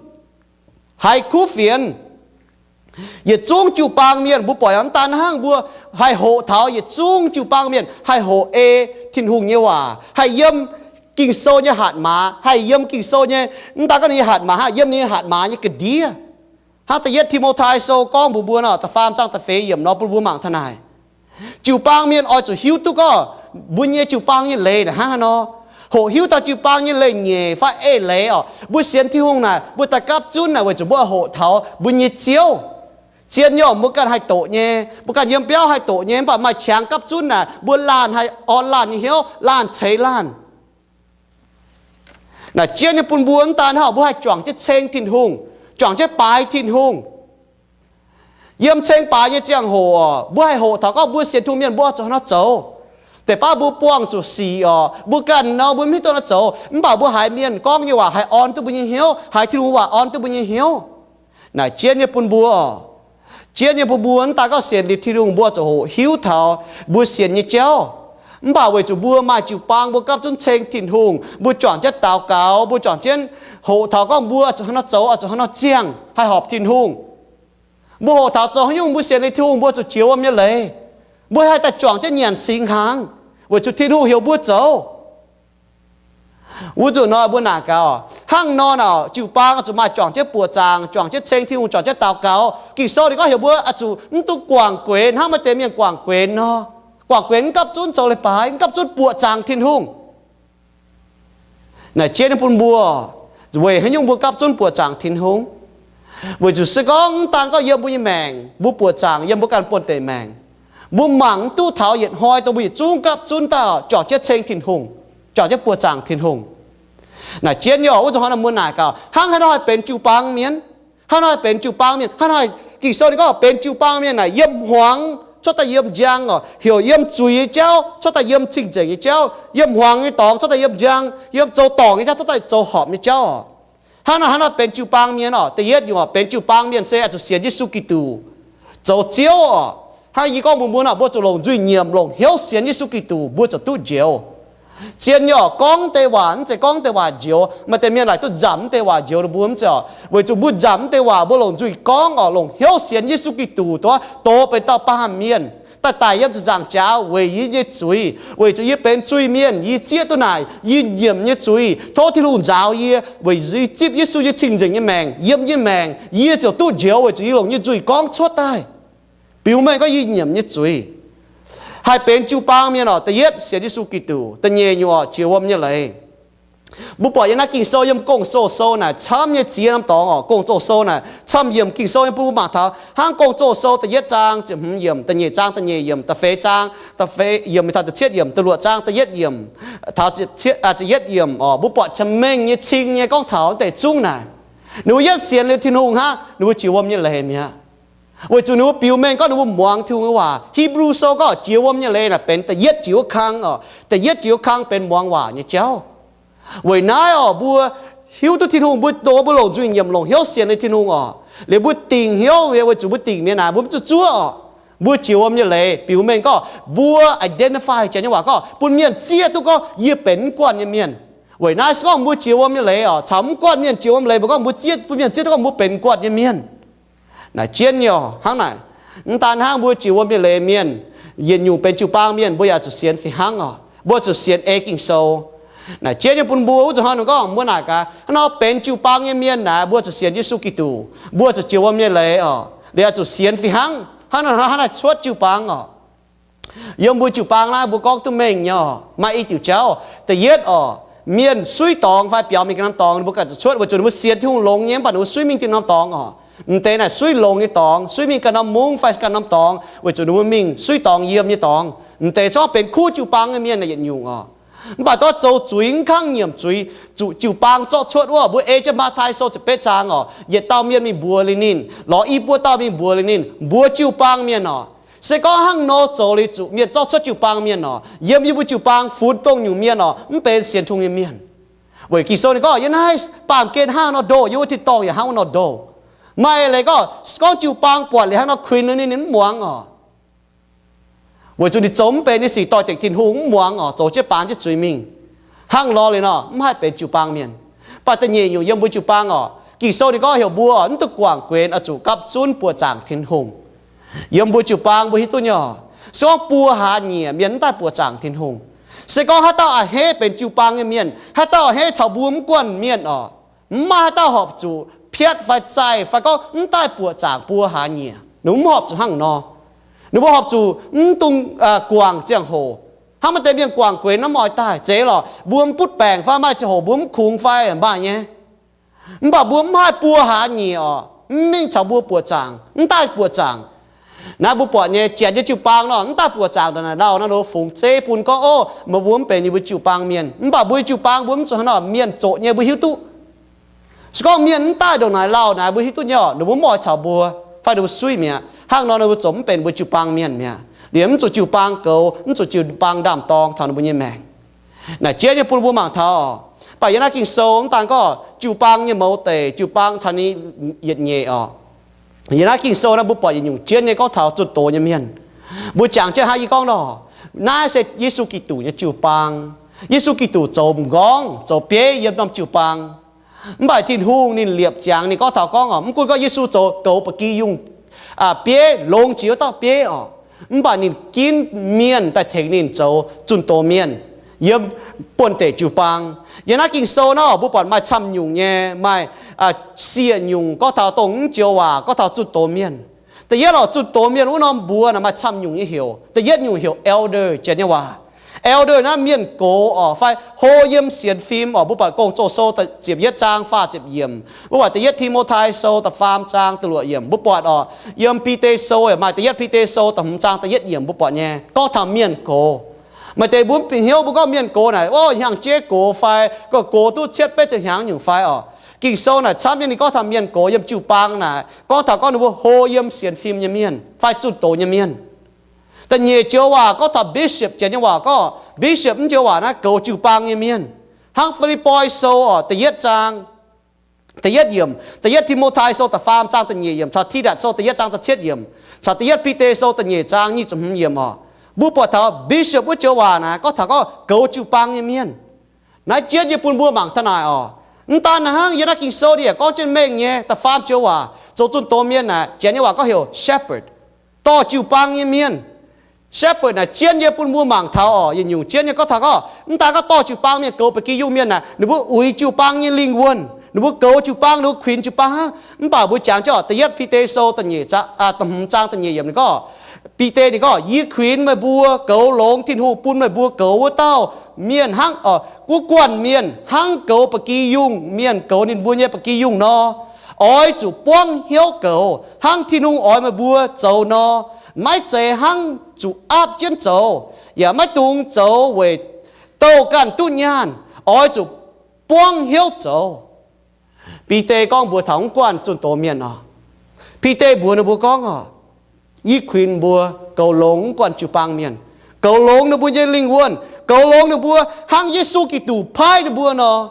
haiz kuv fienx. Yietc zungv jiu-baang mienh mbuo buatc mv daan hnangv mbuo haih hoqc taux yietc zungv jiu-baang mienh haih hoqc ei Tin-Hungh nyei waac, haih yiem Ging-Sou nyei hatc maaz, haih yiem Ging-Sou nyei, mv daan gorngv ninh nyei hatc maaz hnangv, yiem ninh nyei hatc maaz nyei ga'ndiev. Hnangv da'yietv Ti^mo^tai Sou gorngv mbuox mbuo nor, da'faam zaang da'feix yiemc nor bun mbuo mangc taux naaic. Jiu-baang mienh oix zuqc hiuv duqv gorngv mbuo nyei jiu-baang nyei leiz naaic hnangv haaix nor. Hoqc hiuv taux jiu-baang nyei leiz-nyeic fai eix leiz oc. Mbuo sienx Tin-Hungh naaic, mbuo daaih gapv zunv naaic weic zuqc mbuo oix hoqc taux mbuo nyei Ziouv. Zien nyei oc, mbuo ganh haih doqc nyei, mbuo ganh yiem biauv haih doqc nyei, mv baac maaih qangx gapv zunv naaic mbuo laanh haih orn laanh nyei hnyouv, laanh ceix laanh. Naaic jienv nyei bun mbuo mv daan hnangv, mbuo haih juangc jienv ceng Tin-Hungh, juangc jienv baaix Tin-Hungh. Yiem ceng baaix nyei ziangh hoc oc, mbuo haih hoqc taux gorngv mbuo sienx Tin-Hungh mienh mbuo oix zuqc haaix nor zoux. Deix baav mbuo buangh zuqc sic oc, mbuo ganh nor mbuo mv hiuv duqv nor zoux, mv baac mbuo haiz mienh gorngv nyei waac haih orn duqv mbuo nyei hnyouv, haiz Tin-Hungh waac orn duqv mbuo nyei hnyouv. Naaic jienv nyei bun mbuo, jienv nyei bun mbuo mv daan gorngv sienx liuz Tin-Hungh mbuo zuqc hoqc hiuv taux mbuo sienx nyei jauv. Mv baac weic zuqc mbuo maaih jiu-baang mbuo gapv zunv ceng Tin-Hungh, mbuo juangc jienv daux gaux, mbuo juangc jienv hoqc taux gorngv mbuo zuqc haaix nor zoux, zuqc haaix nor ziangh haih horpc Tin-Hungh. Mbuo hoqc taux zoux haaix nyungc mbuo sienx liuz Tin-Hungh mbuo zuqc jiex wuom nyei leiz. Mbuo haih daaih juangc jienv nyanc singx hnaangx, weic zuqc Tin-Hungh heuc mbuo zoux. Wuov nzunc nor mbuo naaic gaax, hnangv nor naaic jiu-baang oix zuqc maaih juangc jienv buoqc zaangc, juangc jienv ceng Tin-Hungh, juangc jienv daux gaux. Ging-Sou ninh gorngv heuc mbuo oix zuqc mv dungx guangc guenx hnangv maaih deix mienh guangc guenx nor. Guangc guenx mv gapv zunv zoux leiz-baaix, mv gapv zunv buoqc zaangc Tin-Hungh. Naaic jienv nyei bun mbuo, weic haaix nyungc mbuo gapv zunv buoqc zaangc Tin-Hungh? Weic zuqc se gorngv mv daan gorngv yiem mbuo nyei maengc mbuo buoqc zaangc yiem mbuo ganh buonv-deic maengc, mbuo mangc mv duqv taux yietc hnoi dongh mbuo yietc zungv gapv zunv daaih juangc jienv ceng Tin-Hungh, juangc jienv buoqc zaangc Tin-Hungh. Naaic jienv nyei oc, wuov nzunc hnoi nor mbuo naaic gaax, hnangv haaix nor haih benx jiu-baang mienh? Hnangv haaix nor haih benx jiu-baang mienh? Hnangv haaix nor, Ging-Sou ninh gorngv benx jiu-baang mienh naaic yiem hmuangx cuotv daaih yiem njang oc, heuc yiem zuiz nyei jauv cuotv daaih yiem cing-nzengc nyei jauv, yiem hmuangx nyei dorngx cuotv daaih yiem njang, yiem zoux dorngc nyei jauv cuotv daaih zoux horpc nyei jauv oc. Hnangv naaic, hnangv naaic benx jiu-baang mienh oc, da'yietv nyungc oc, benx jiu-baang mienh se oix zuqc sienx Yesu Giduc, zoux Ziouv oc. Hnangv yie gorngv mbuox mbuo nor, mbuo zuqc longc nzuih nyiemc, longc hnyouv sienx Yesu Giduc, mbuo ziouc duqv njoux. Zien nyei oc, gorngv deix waac mv zeiz gorngv deix waac njoux. Maaih deix mienh laaic duqv nzamc mv deix waac njoux ninh mbuo mv zeiz oc. Weic zuqc mbuo nzamc mv deix waac, mbuo longc nzuih gorngv oc, longc hnyouv sienx Yesu Giduc, dongh doz benx dauh baamh mienh daaih daic yiem ziepc nzaangc jaax weic yie nyei zuiz, weic zuqc yie benx zuiz-mienh, yie zieqv duqv naaic yie nyiemc nyei zuiz. Tov Tin-Hungh nzaaux yie, weic zuqc yie zipv Yesu nyei cing-nzengc nyei maengc yiem yie nyei maengc, yie ziouc duqv njoux, weic zuqc yie longc nyei nzuih gorngv cuotv daaih, biux mengh gorngv yie nyiemc nyei zuiz. Haih benx jiu-baang mienh oc, da'yietv sienx Yesu Giduc, da'nyeic nyungc oc, jiex wuom nyei leiz. Mbuo buatc yiem naaiv Ging-Sou, yiem Gong-Zoh Sou naaic camv nyei ziex norm dorngx oc. Gong-Zoh Sou naaic camv yiemc Ging-Sou nyei bun mbuo mangc taux hnangv Gong-Zoh Sou da'yietv zaang ziepc hmz yiemc, da'nyeic zaang da'nyeic yiemc, da'feix zaang da'feix yiemc, taux da'cietv yiemc, da'luoqc zaang da'yietv yiemc, taux ziepc yietv yiemc oc. Mbuo buatc cin-mengh nyei cing nyei gorngv taux deix zungv naaic, ninh mbuo yietv sienx liuz Tin-Hungh hnangv, ninh mbuo jiex wuom nyei leiz mi'aqv. Weic zuqc ninh mbuo biux mengh gorngv ninh mbuo muangx Tin-Hungh nyei waac. Hipv^lu Sou gorngv jiex wuom nyei leiz naaic benx da'yietv jiex wuov kang oc. Da'yietv jiex wuov kang benx muangx waac nyei jauv. Weic naaiv oc, mbuo hiuv duqv Tin-Hungh, mbuo dongh mbuo longc nzuih nyiemc, longc hnyouv sienx liuz Tin-Hungh oc, liuz mbuo dingc hnyouv, weic zuqc mbuo dingc mi'aqv naaic, mbuo mv zuqc zuov oc. Mbuo jiex wuom nyei leiz biux mengh gorngv mbuo identify, janx nyei waac gorngv bun mienh zieqv duqv gorngv yie benx mv guanh nyei mienh. Weic naaiv se gorngv mbuo jiex wuom nyei leiz oc, caux mv guanh mienh jiex wuom leiz, mbuo gorngv mbuo zieqv bun mienh zieqv duqv gorngv mbuo benx guanh nyei mienh. Naaic jienv nyei oc, hnangv naaic. Mv daan hnangv mbuo jiex wuom nyei leiz mienh, yietc nyungc benx jiu-baang mienh, mbuo yaac zuqc sienx fih hnangv oc. Mbuo zuqc sienx ei Ging-Sou. Naaic jienv nyei bun mbuo wuov zuqc hnoi nor gorngv mbuo naaic gaax, hnangv nor benx jiu-baang nyei mienh naaic, mbuo zuqc sienx Yesu Giduc, mbuo zuqc jiex wuom nyei leiz oc, liuz zuqc sienx fih hnangv, hnangv naaic, hnangv naaic cuotv jiu-baang oc. Yiem mbuo jiu-baang naaiv mbuo gorngv duqv mengh nyei oc. Maaih i diuc jauv, da'yietv oc, mienh suiv dorngx fai biaux mingh ganh norm dorngx, ninh mbuo ganh zuqc cuotv weic zuqc ninh mbuo sienx Tin-Hungh longx nyei, mv baac ninh mbuo suiv mingh ganh norm dorngx oc. M'deix naaic suiv longx nyei dorngx, suiv mingh ganh norm mungv fai ganh norm dorngx, weic zuqc ninh mbuo mingh suiv dorngx yiem nyei dorngx. M'deix corc benx kuv jiu-baang nyei mienh naaic yietc nyungc oc. Mv baac dorv zoux zuiz, mv kangv nyiemc zuiz, zuqc jiu-baang zorqv cuotv wuov, mbuo ei jienv Matv^taai Sou ziepc betv zaang oc, yietc dauh mienh mingh mbuox liuz ninh, lorz i buo dauh mingh mbuox liuz ninh, mbuox jiu-baang mienh oc. Se gorngv hnangv nor zoux liuz zuqc mienh zorqv cuotv jiu-baang mienh oc, yiem yie mbuo jiu-baang funx dongh nyungc mienh oc, mv benx sienx Tin-Hungh nyei mienh. Weic Ging-Sou ninh gorngv, yiem naaiv baamh gen hnangv nor ndoh, yiem wuov tin-dorngh yaac hnangv wuov nor ndoh. Maaih leiz gorngv, gorngv jiu-baang buatc liuz hnangv nor kuinx liuz ninh, ninh mv muangx oc. Weic zuqc ninh zoux mv benx nyei sic doix-dekc Tin-Hungh, mv muangx oc, zoux jienv baamz jienv zuiz mingh. Hnangv nor liuz nor mv haih benx jiu-baang mienh. Mv baac da'nyeic nyungc yiem mbuo jiu-baang oc, Ging-Sou ninh gorngv heuc mbuo oc, mv dungx guangc guenx, oix zuqc gapv zunv buoqc zaangc Tin-Hungh. Yiem mbuo jiu-baang mbuo hiuv duqv nyei oc, se gorngv buo hlaax nyieqc mienh mv daaih buoqc zaangc Tin-Hungh. Se gorngv haaix dauh a'hneiv benx jiu-baang nyei mienh, haaix dauh a'hneiv caux mbuo mv guanh mienh oc, mv maaih haaix dauh horpc zuqc piatv fai zaih fai gorngv mv daaih buoqc zaangc buo hlaax nyieqc. Ninh mbuo mv horpc zuqc hnangv nor. Ninh mbuo horpc zuqc mv dungx guangc ziangh hoc. Hnangv maaih deix mienh guangc guenx nor mv oix daaih. Zeiz lorqc, mbuo mv butv baengc fai maaih ziangh hoc mbuo mv kungx fai maaih nyei. Mv baac mbuo mv haih buo hlaax nyieqc oc, mv mingh caux mbuo buoqc zaangc, mv daaih buoqc zaangc. Naaiv mbuo buatc nyei, janx nyei jiu-baang nor, mv daaih buoqc zaangc ndongc naaic lauh nor, ninh mbuo fungx zeiv bun gorngv, ov, meih mbuo mv benx yie mbuo jiu-baang mienh. Mv baac mbuo jiu-baang mbuo mv zuqc hnangv nor, mienh zoqc nyei mbuo hiuv duqv. Se gorngv mienh mv daaih ndongc naaic lauh naaic, mbuo hiuv duqv nyei oc, ninh mbuo mv oix caux mbuo, fai ninh mbuo suiv mi'aqv. Hnangv nor ninh mbuo ziouc mv benx mbuo jiu-baang mienh mi'aqv, liemh mv zuqc jiu-baang goux, mv zuqc jiu-baang ndaam-dorng taux ninh mbuo nyei maengc. Naaic jiex nyei bun mbuo mangc taux oc. Mv baac yiem naaiv Ging-Sou mv daan gorngv jiu-baang nyei mouz deic, jiu-baang caux ninh yietc nyeic oc. Yiem naaiv Ging-Sou naaiv mbuo buatc yietc nyungc jienv nyei gorngv taux zunh doz nyei mienh. Mbuo jangx jienv hnangv yie gorngv nor, naaiv se Yesu Giduc nyei jiu-baang. Yesu Giduc zoux m'nqorngv zoux bieiv yiem norm jiu-baang. Mv baac Tin-Hungh ninh liepc ziangx ninh gorngv taux gorngv oc, mv gunv gorngv Yesu zoux goux ba'gi yungh bieiv, longx jiex wuov dauh bieiv oc, mv baac ninh ginv mienh daaih tengx ninh zoux zunh doz mienh yiem buonv-deic jiu-baang. Yiem naaiv Ging-Sou naaiv oc, mbuo buatc maaih camv nyungc nyei, maaih sieqv nyungc gorngv taux dongh mv joux waac gorngv taux zunh doz mienh. Da'yietv oc, zunh doz mienh wuov norm mbuox naaic maaih camv nyungc nyei heuc. Da'yietv nyungc heuc elder, janx nyei waac. Elder naaiv mienh gox oc, fai hlo yiem sienx fim oc. Mbuo buatc Gong-Zoh Sou ziepc yietv zaang faah ziepc yiemc. Mbuo buatc da'yietv Ti^mo^tai Sou da'faam zaang da'luoqc yiemc. Mbuo buatc oc, yiem Bide Sou yaac maaih da'yietv Bide Sou da'hmz zaang da'yietv yiemc mbuo buatc nyei gorngv taux mienh gox. Maaih deix mbuo mv bieqc hnyouv mbuo gorngv mienh gox naaic, ov, hnyangx-jeiv gox fai gorngv gox duqv cietv betv ziepc hnyangx nyungc fai oc. Ging-Sou naaic camv nyei ninh gorngv taux mienh gox yiem jiu-baang naaic gorngv taux gorngv ninh mbuo hlo yiem sienx fim nyei mienh fai zunh doz nyei mienh. Da'nyeic joux waac gorngv taux bishop, janx nyei waac gorngv bishop, mv joux waac naaiv goux jiu-baang nyei mienh. Hnangv Fi^lipv^poi Sou oc, da'yietv zaang da'yietv yiemc, da'yietv Ti^mo^tai Sou da'faam zaang da'nyeic yiemc, caux Tidatc Sou da'yietv zaang da'cietv yiemc, caux da'yietv Bide Sou da'nyeic zaang nyic ziepc hmz yiemc oc. Mbuo buatc taux bishop wuov joux waac naaic gorngv taux gorngv goux jiu-baang nyei mienh. Naaiv jienv yie bun mbuo mangc taux naaic oc. Mv daan naaic hnangv, yiem naaiv Ging-Sou ninh yaac gorngv jienv mengh nyei da'faam joux waac zoux zunh doz mienh naaic, janx nyei waac gorngv heuc shepherd, dorh jiu-baang nyei mienh. Shepherd naaic jienv yie bun mbuo mangc taux oc, yietc nyungc jienv nyei gorngv taux gorngv mv daan gorngv dorh jiu-baang mienh goux ba'gi yungh mienh naaic, ninh mbuo uix jiu-baang nyei lingh wuonh, ninh mbuo goux jiu-baang, ninh mbuo kuinx jiu-baang hnangv. Mv baac mbuo jangx jienv oc, da'yietv Bide Sou da'nyeic zaang, da'hmz zaang da'nyeic yiemc ninh gorngv, Bide ninh gorngv, yie kuinx meih mbuo goux longx Tin-Hungh bun meih mbuo goux wuov dauh mienh hnangv, wuov guanh mienh hnangv goux ba'gi yungh mienh goux ninh mbuo nyei ba'gi yungh nor. Oix zuqc buangv hnyouv goux hnangv Tin-Hungh oix meih mbuo zoux nor. Maiv zeiz hnangv zuqc aapv jienv zoux, yaac maiv dungx zoux weic douh ganh duqv nyaanh. Oix zuqc buangv hnyouv zoux. Bide gorngv mbuox taux mv guanh zunh doz mienh oc. Bide mbuox ninh mbuo gorngv oc, yie kuinx mbuo goux longx mv guanh jiu-baang mienh, goux longx ninh mbuo nyei lingh wuonh, goux longx ninh mbuo hnangv Yesu Giduc paaiv ninh mbuo nor.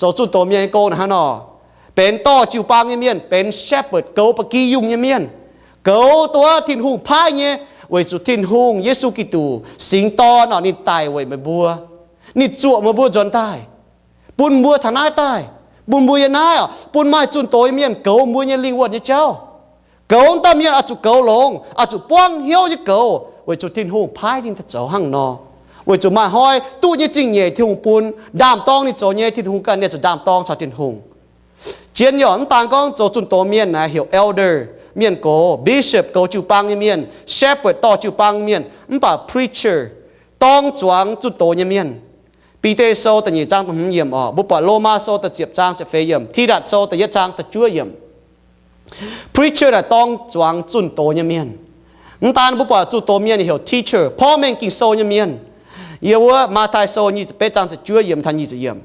Zoux zunh doz mienh nyei gong naaic hnangv nor, benx dorh jiu-baang nyei mienh, benx shepherd, goux ba'gi yungh nyei mienh, goux duqv Tin-Hungh paaiv nyei, weic zuqc Tin-Hungh, Yesu Giduc, Singx Dorn oc, ninh daic weic meih mbuo. Ninh zuoqc meih mbuo nzuonx daaih, bun mbuo taux naaiv daaih, bun mbuo yiem naaiv oc, bun maaih zunh doz nyei mienh goux mbuo nyei lingh wuonh nyei jauv. Goux dauh mienh oix zuqc goux longx, oix zuqc buangv hnyouv nyei goux, weic zuqc Tin-Hungh paaiv ninh daaih zoux hnangv nor. Weic zuqc maaih hnoi duqv nyei zingh nyeic Tin-Hungh bun, ndaam-dorng ninh zoux nyei Tin-Hungh ganh, ninh zuqc ndaam-dorng caux Tin-Hungh. Jienv nyei oc, mv daan gorngv zoux zunh doz mienh naaic heuc elder, mienh gox, bishop, goux jiu-baang nyei mienh, shepherd, dorh jiu-baang mienh, mv baac preacher, dorng zuangx zunh doz nyei mienh. Bide Sou da'nyeic zaang da'hmz yiemc oc, mbuo buatc Lomaa Sou da'ziepc zaang ziepc feix yiemc, Tidatc Sou da'yietv zaang da'juov yiemc. Preacher naaic dorng zuangx zunh doz nyei mienh. Mv daan mbuo buatc zunh doz mienh heuc teacher, porv mengh Ging-Sou nyei mienh. Yiem wuov Matv^taai Sou nyic ziepc betv zaang ziepc juov yiemc taux nyic ziepc yiemc.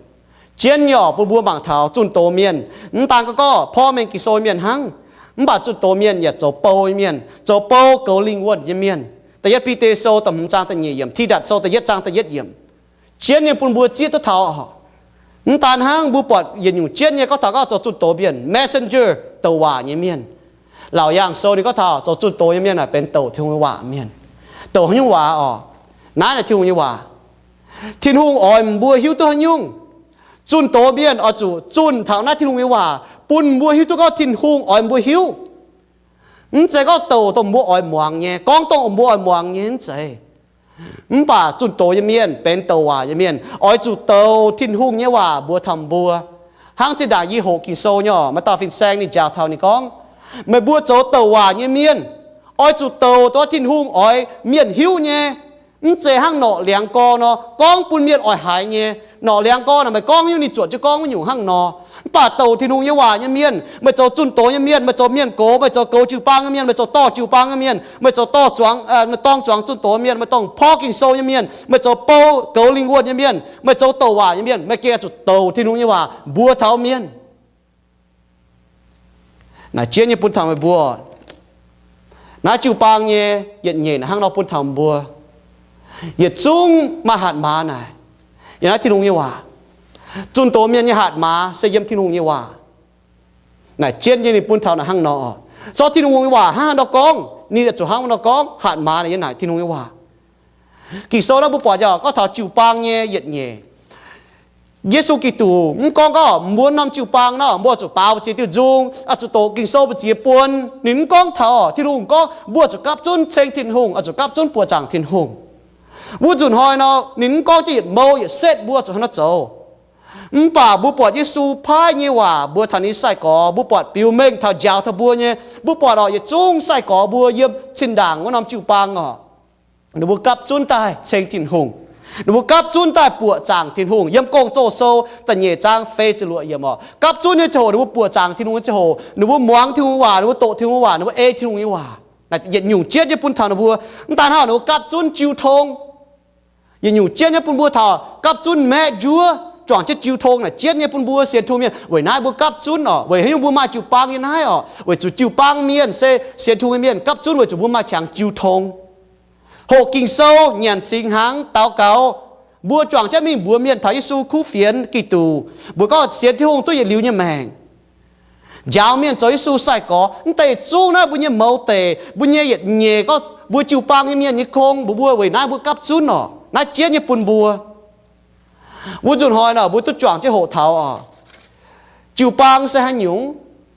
Jienv nyei oc, bun mbuo mangc taux zunh doz mienh. Mv daan gorngv porv mengh Ging-Sou mienh hnangv, mv baac zunh doz mienh yaac zoux bou nyei mienh, zoux bou goux lingh wuonh nyei mienh. Da'yietv Bide Sou da'hmz zaang da'nyeic yiemc, Tidatc Sou da'yietv zaang da'yietv yiemc. Jienv nyei bun mbuo zieqv duqv taux. Mv daan hnangv, mbuo buatc yietc nyungc jienv nyei gorngv taux gorngv zoux zunh doz mienh, messenger, douc waac nyei mienh. Laauc Yaangh Sou ninh gorngv taux zoux zunh doz nyei mienh naaic benx douc Tin-Hungh nyei waac mienh. Douc haaix nyungc waac oc? Naaiv naaic Tin-Hungh nyei waac. Tin-Hungh oix mbuo hiuv duqv haaix nyungc, zunh doz mienh oix zuqc zunh taux naaiv Tin-Hungh nyei waac bun mbuo hiuv duqv gorngv Tin-Hungh oix mbuo hiuv. Mv zeiz gorngv douc dongh mbuo oix muangx nyei, gorngv dongh mbuo oix muangx nyei mv zeiz. Mv baac zunh doz nyei mienh benx douc waac nyei mienh oix zuqc douc Tin-Hungh nyei waac mbuox taux mbuo. Hnangv zinh ndaangc yie hoqc Ging-Sou nyei oc, maaih dauh fin-saeng ninh njaaux taux ninh gorngv, meih mbuo zoux douc waac nyei mienh oix zuqc douc dongh Tin-Hungh oix mienh hiuv nyei. Mv zeiz hnangv norqc liangx gorx nor gorngv bun mienh oix haiz nyei. Norqc liangx gorx naaic meih gorngv nyungc ninh zuotc jienv gorngv wuov nyungc hnangv nor. Mv baac douc Tin-Hungh nyei waac nyei mienh, meih zoux zunh doz nyei mienh, meih zoux mienh gox, meih zoux goux jiu-baang nyei mienh, meih zoux dorh jiu-baang nyei mienh, meih zoux dorh zuangx, dorng zuangx zunh doz mienh, meih dongh porv Ging-Sou nyei mienh, meih zoux bou goux lingh wuonh nyei mienh, meih zoux douc waac nyei mienh, meih gengh zuqc douc Tin-Hungh nyei waac mbuox taux mienh. Naaic jienv nyei bun taux meih mbuo. Naaiv jiu-baang nyei yietc nyeic naaic hnangv nor bun taux mbuo. Yietc zungv maaih hatc maaz naaic yiem naaiv Tin-Hungh nyei waac. Zunh doz mienh nyei hatc maaz se yiem Tin-Hungh nyei waac. Naaic jienv nyei ninh bun taux naaic hnangv nor. Zorqv Tin-Hungh nyei waac hnangv haaix nor gorngv, ninh zuqc hnangv nor gorngv. Hatc maaz naaic yiem naaic Tin-Hungh nyei waac. Ging-Sou naaiv mbuo buatc yaac gorngv taux jiu-baang nyei yietc nyeic. Yesu Giduc mv gorngv gorngv mbuo norm jiu-baang nor mbuo zuqc baaux mbu'ziex diuh nzung, zuqc doqc Ging-Sou mbu'ziex buonc. Ninh mv gorngv taux Tin-Hungh gorngv mbuo zuqc gapv zunv ceng Tin-Hungh, zuqc gapv zunv buoqc zaangc Tin-Hungh. Wuov nzunc hnoi nor ninh mv gorngv jienv yietc mou yietc setv mbuo zuqc hnangv nor zoux. Mv baac mbuo buatc Yesu paaiv nyei waac mbuox taux ninh sai-gorx, mbuo buatc biux mengh taux njaaux taux mbuo nyei. Mbuo buatc oc, yietc zungv sai-gorx mbuo yiem zinh ndaangc wuov norm jiu-baang oc, ninh mbuo gapv zunv daaih ceng Tin-Hungh. Ninh mbuo gapv zunv daaih buoqc zaangc Tin-Hungh. Yiem Gong-Zoh Sou da'nyeic zaang feix ziepc luoqc yiemc oc, gapv zunv nyei ziangh hoc ninh mbuo buoqc zaangc Tin-Hungh nyei ziangh hoc, ninh mbuo muangx Tin-Hungh waac, ninh mbuo doqc Tin-Hungh waac, ninh mbuo ei Tin-Hungh nyei waac. Naaiv yietc nyungc jienv nyei bun taux ninh mbuo. Mv daan hnangv, ninh mbuo gapv zunv jiu tong. Yietc nyungc jienv nyei bun mbuo taux gapv zunv maeqv njuov, juangc jienv jiu tong naaic jienv nyei bun mbuo sienx Tin-Hungh mienh. Weic naaiv mbuo gapv zunv oc, weic haaix nyungc mbuo maaih jiu-baang yiem naaiv oc? Weic zuqc jiu-baang mienh se sienx Tin-Hungh nyei mienh gapv zunv weic zuqc mbuo maaih qangx jiu tong. Hoqc Ging-Sou, nyanc singx hnaangx, daux gaux. Mbuo juangc jienv mingh mbuox mienh taux Yesu kuv fienx Giduc. Mbuo gorngv sienx Tin-Hungh duqv yietc liuz nyei maengc. Njaaux mienh zoux Yesu sai-gorx. Mv deix zungv naaiv mbuo nyei mouz deic, mbuo nyei yietc nyeic gorngv mbuo jiu-baang nyei mienh nyei gong, mbuo, mbuo weic naaiv mbuo gapv zunv oc. Naaiv jienv nyei bun mbuo. Wuov nzunc hnoi nor mbuo duqv juangc jienv hoqc taux oc, jiu-baang se haaix nyungc.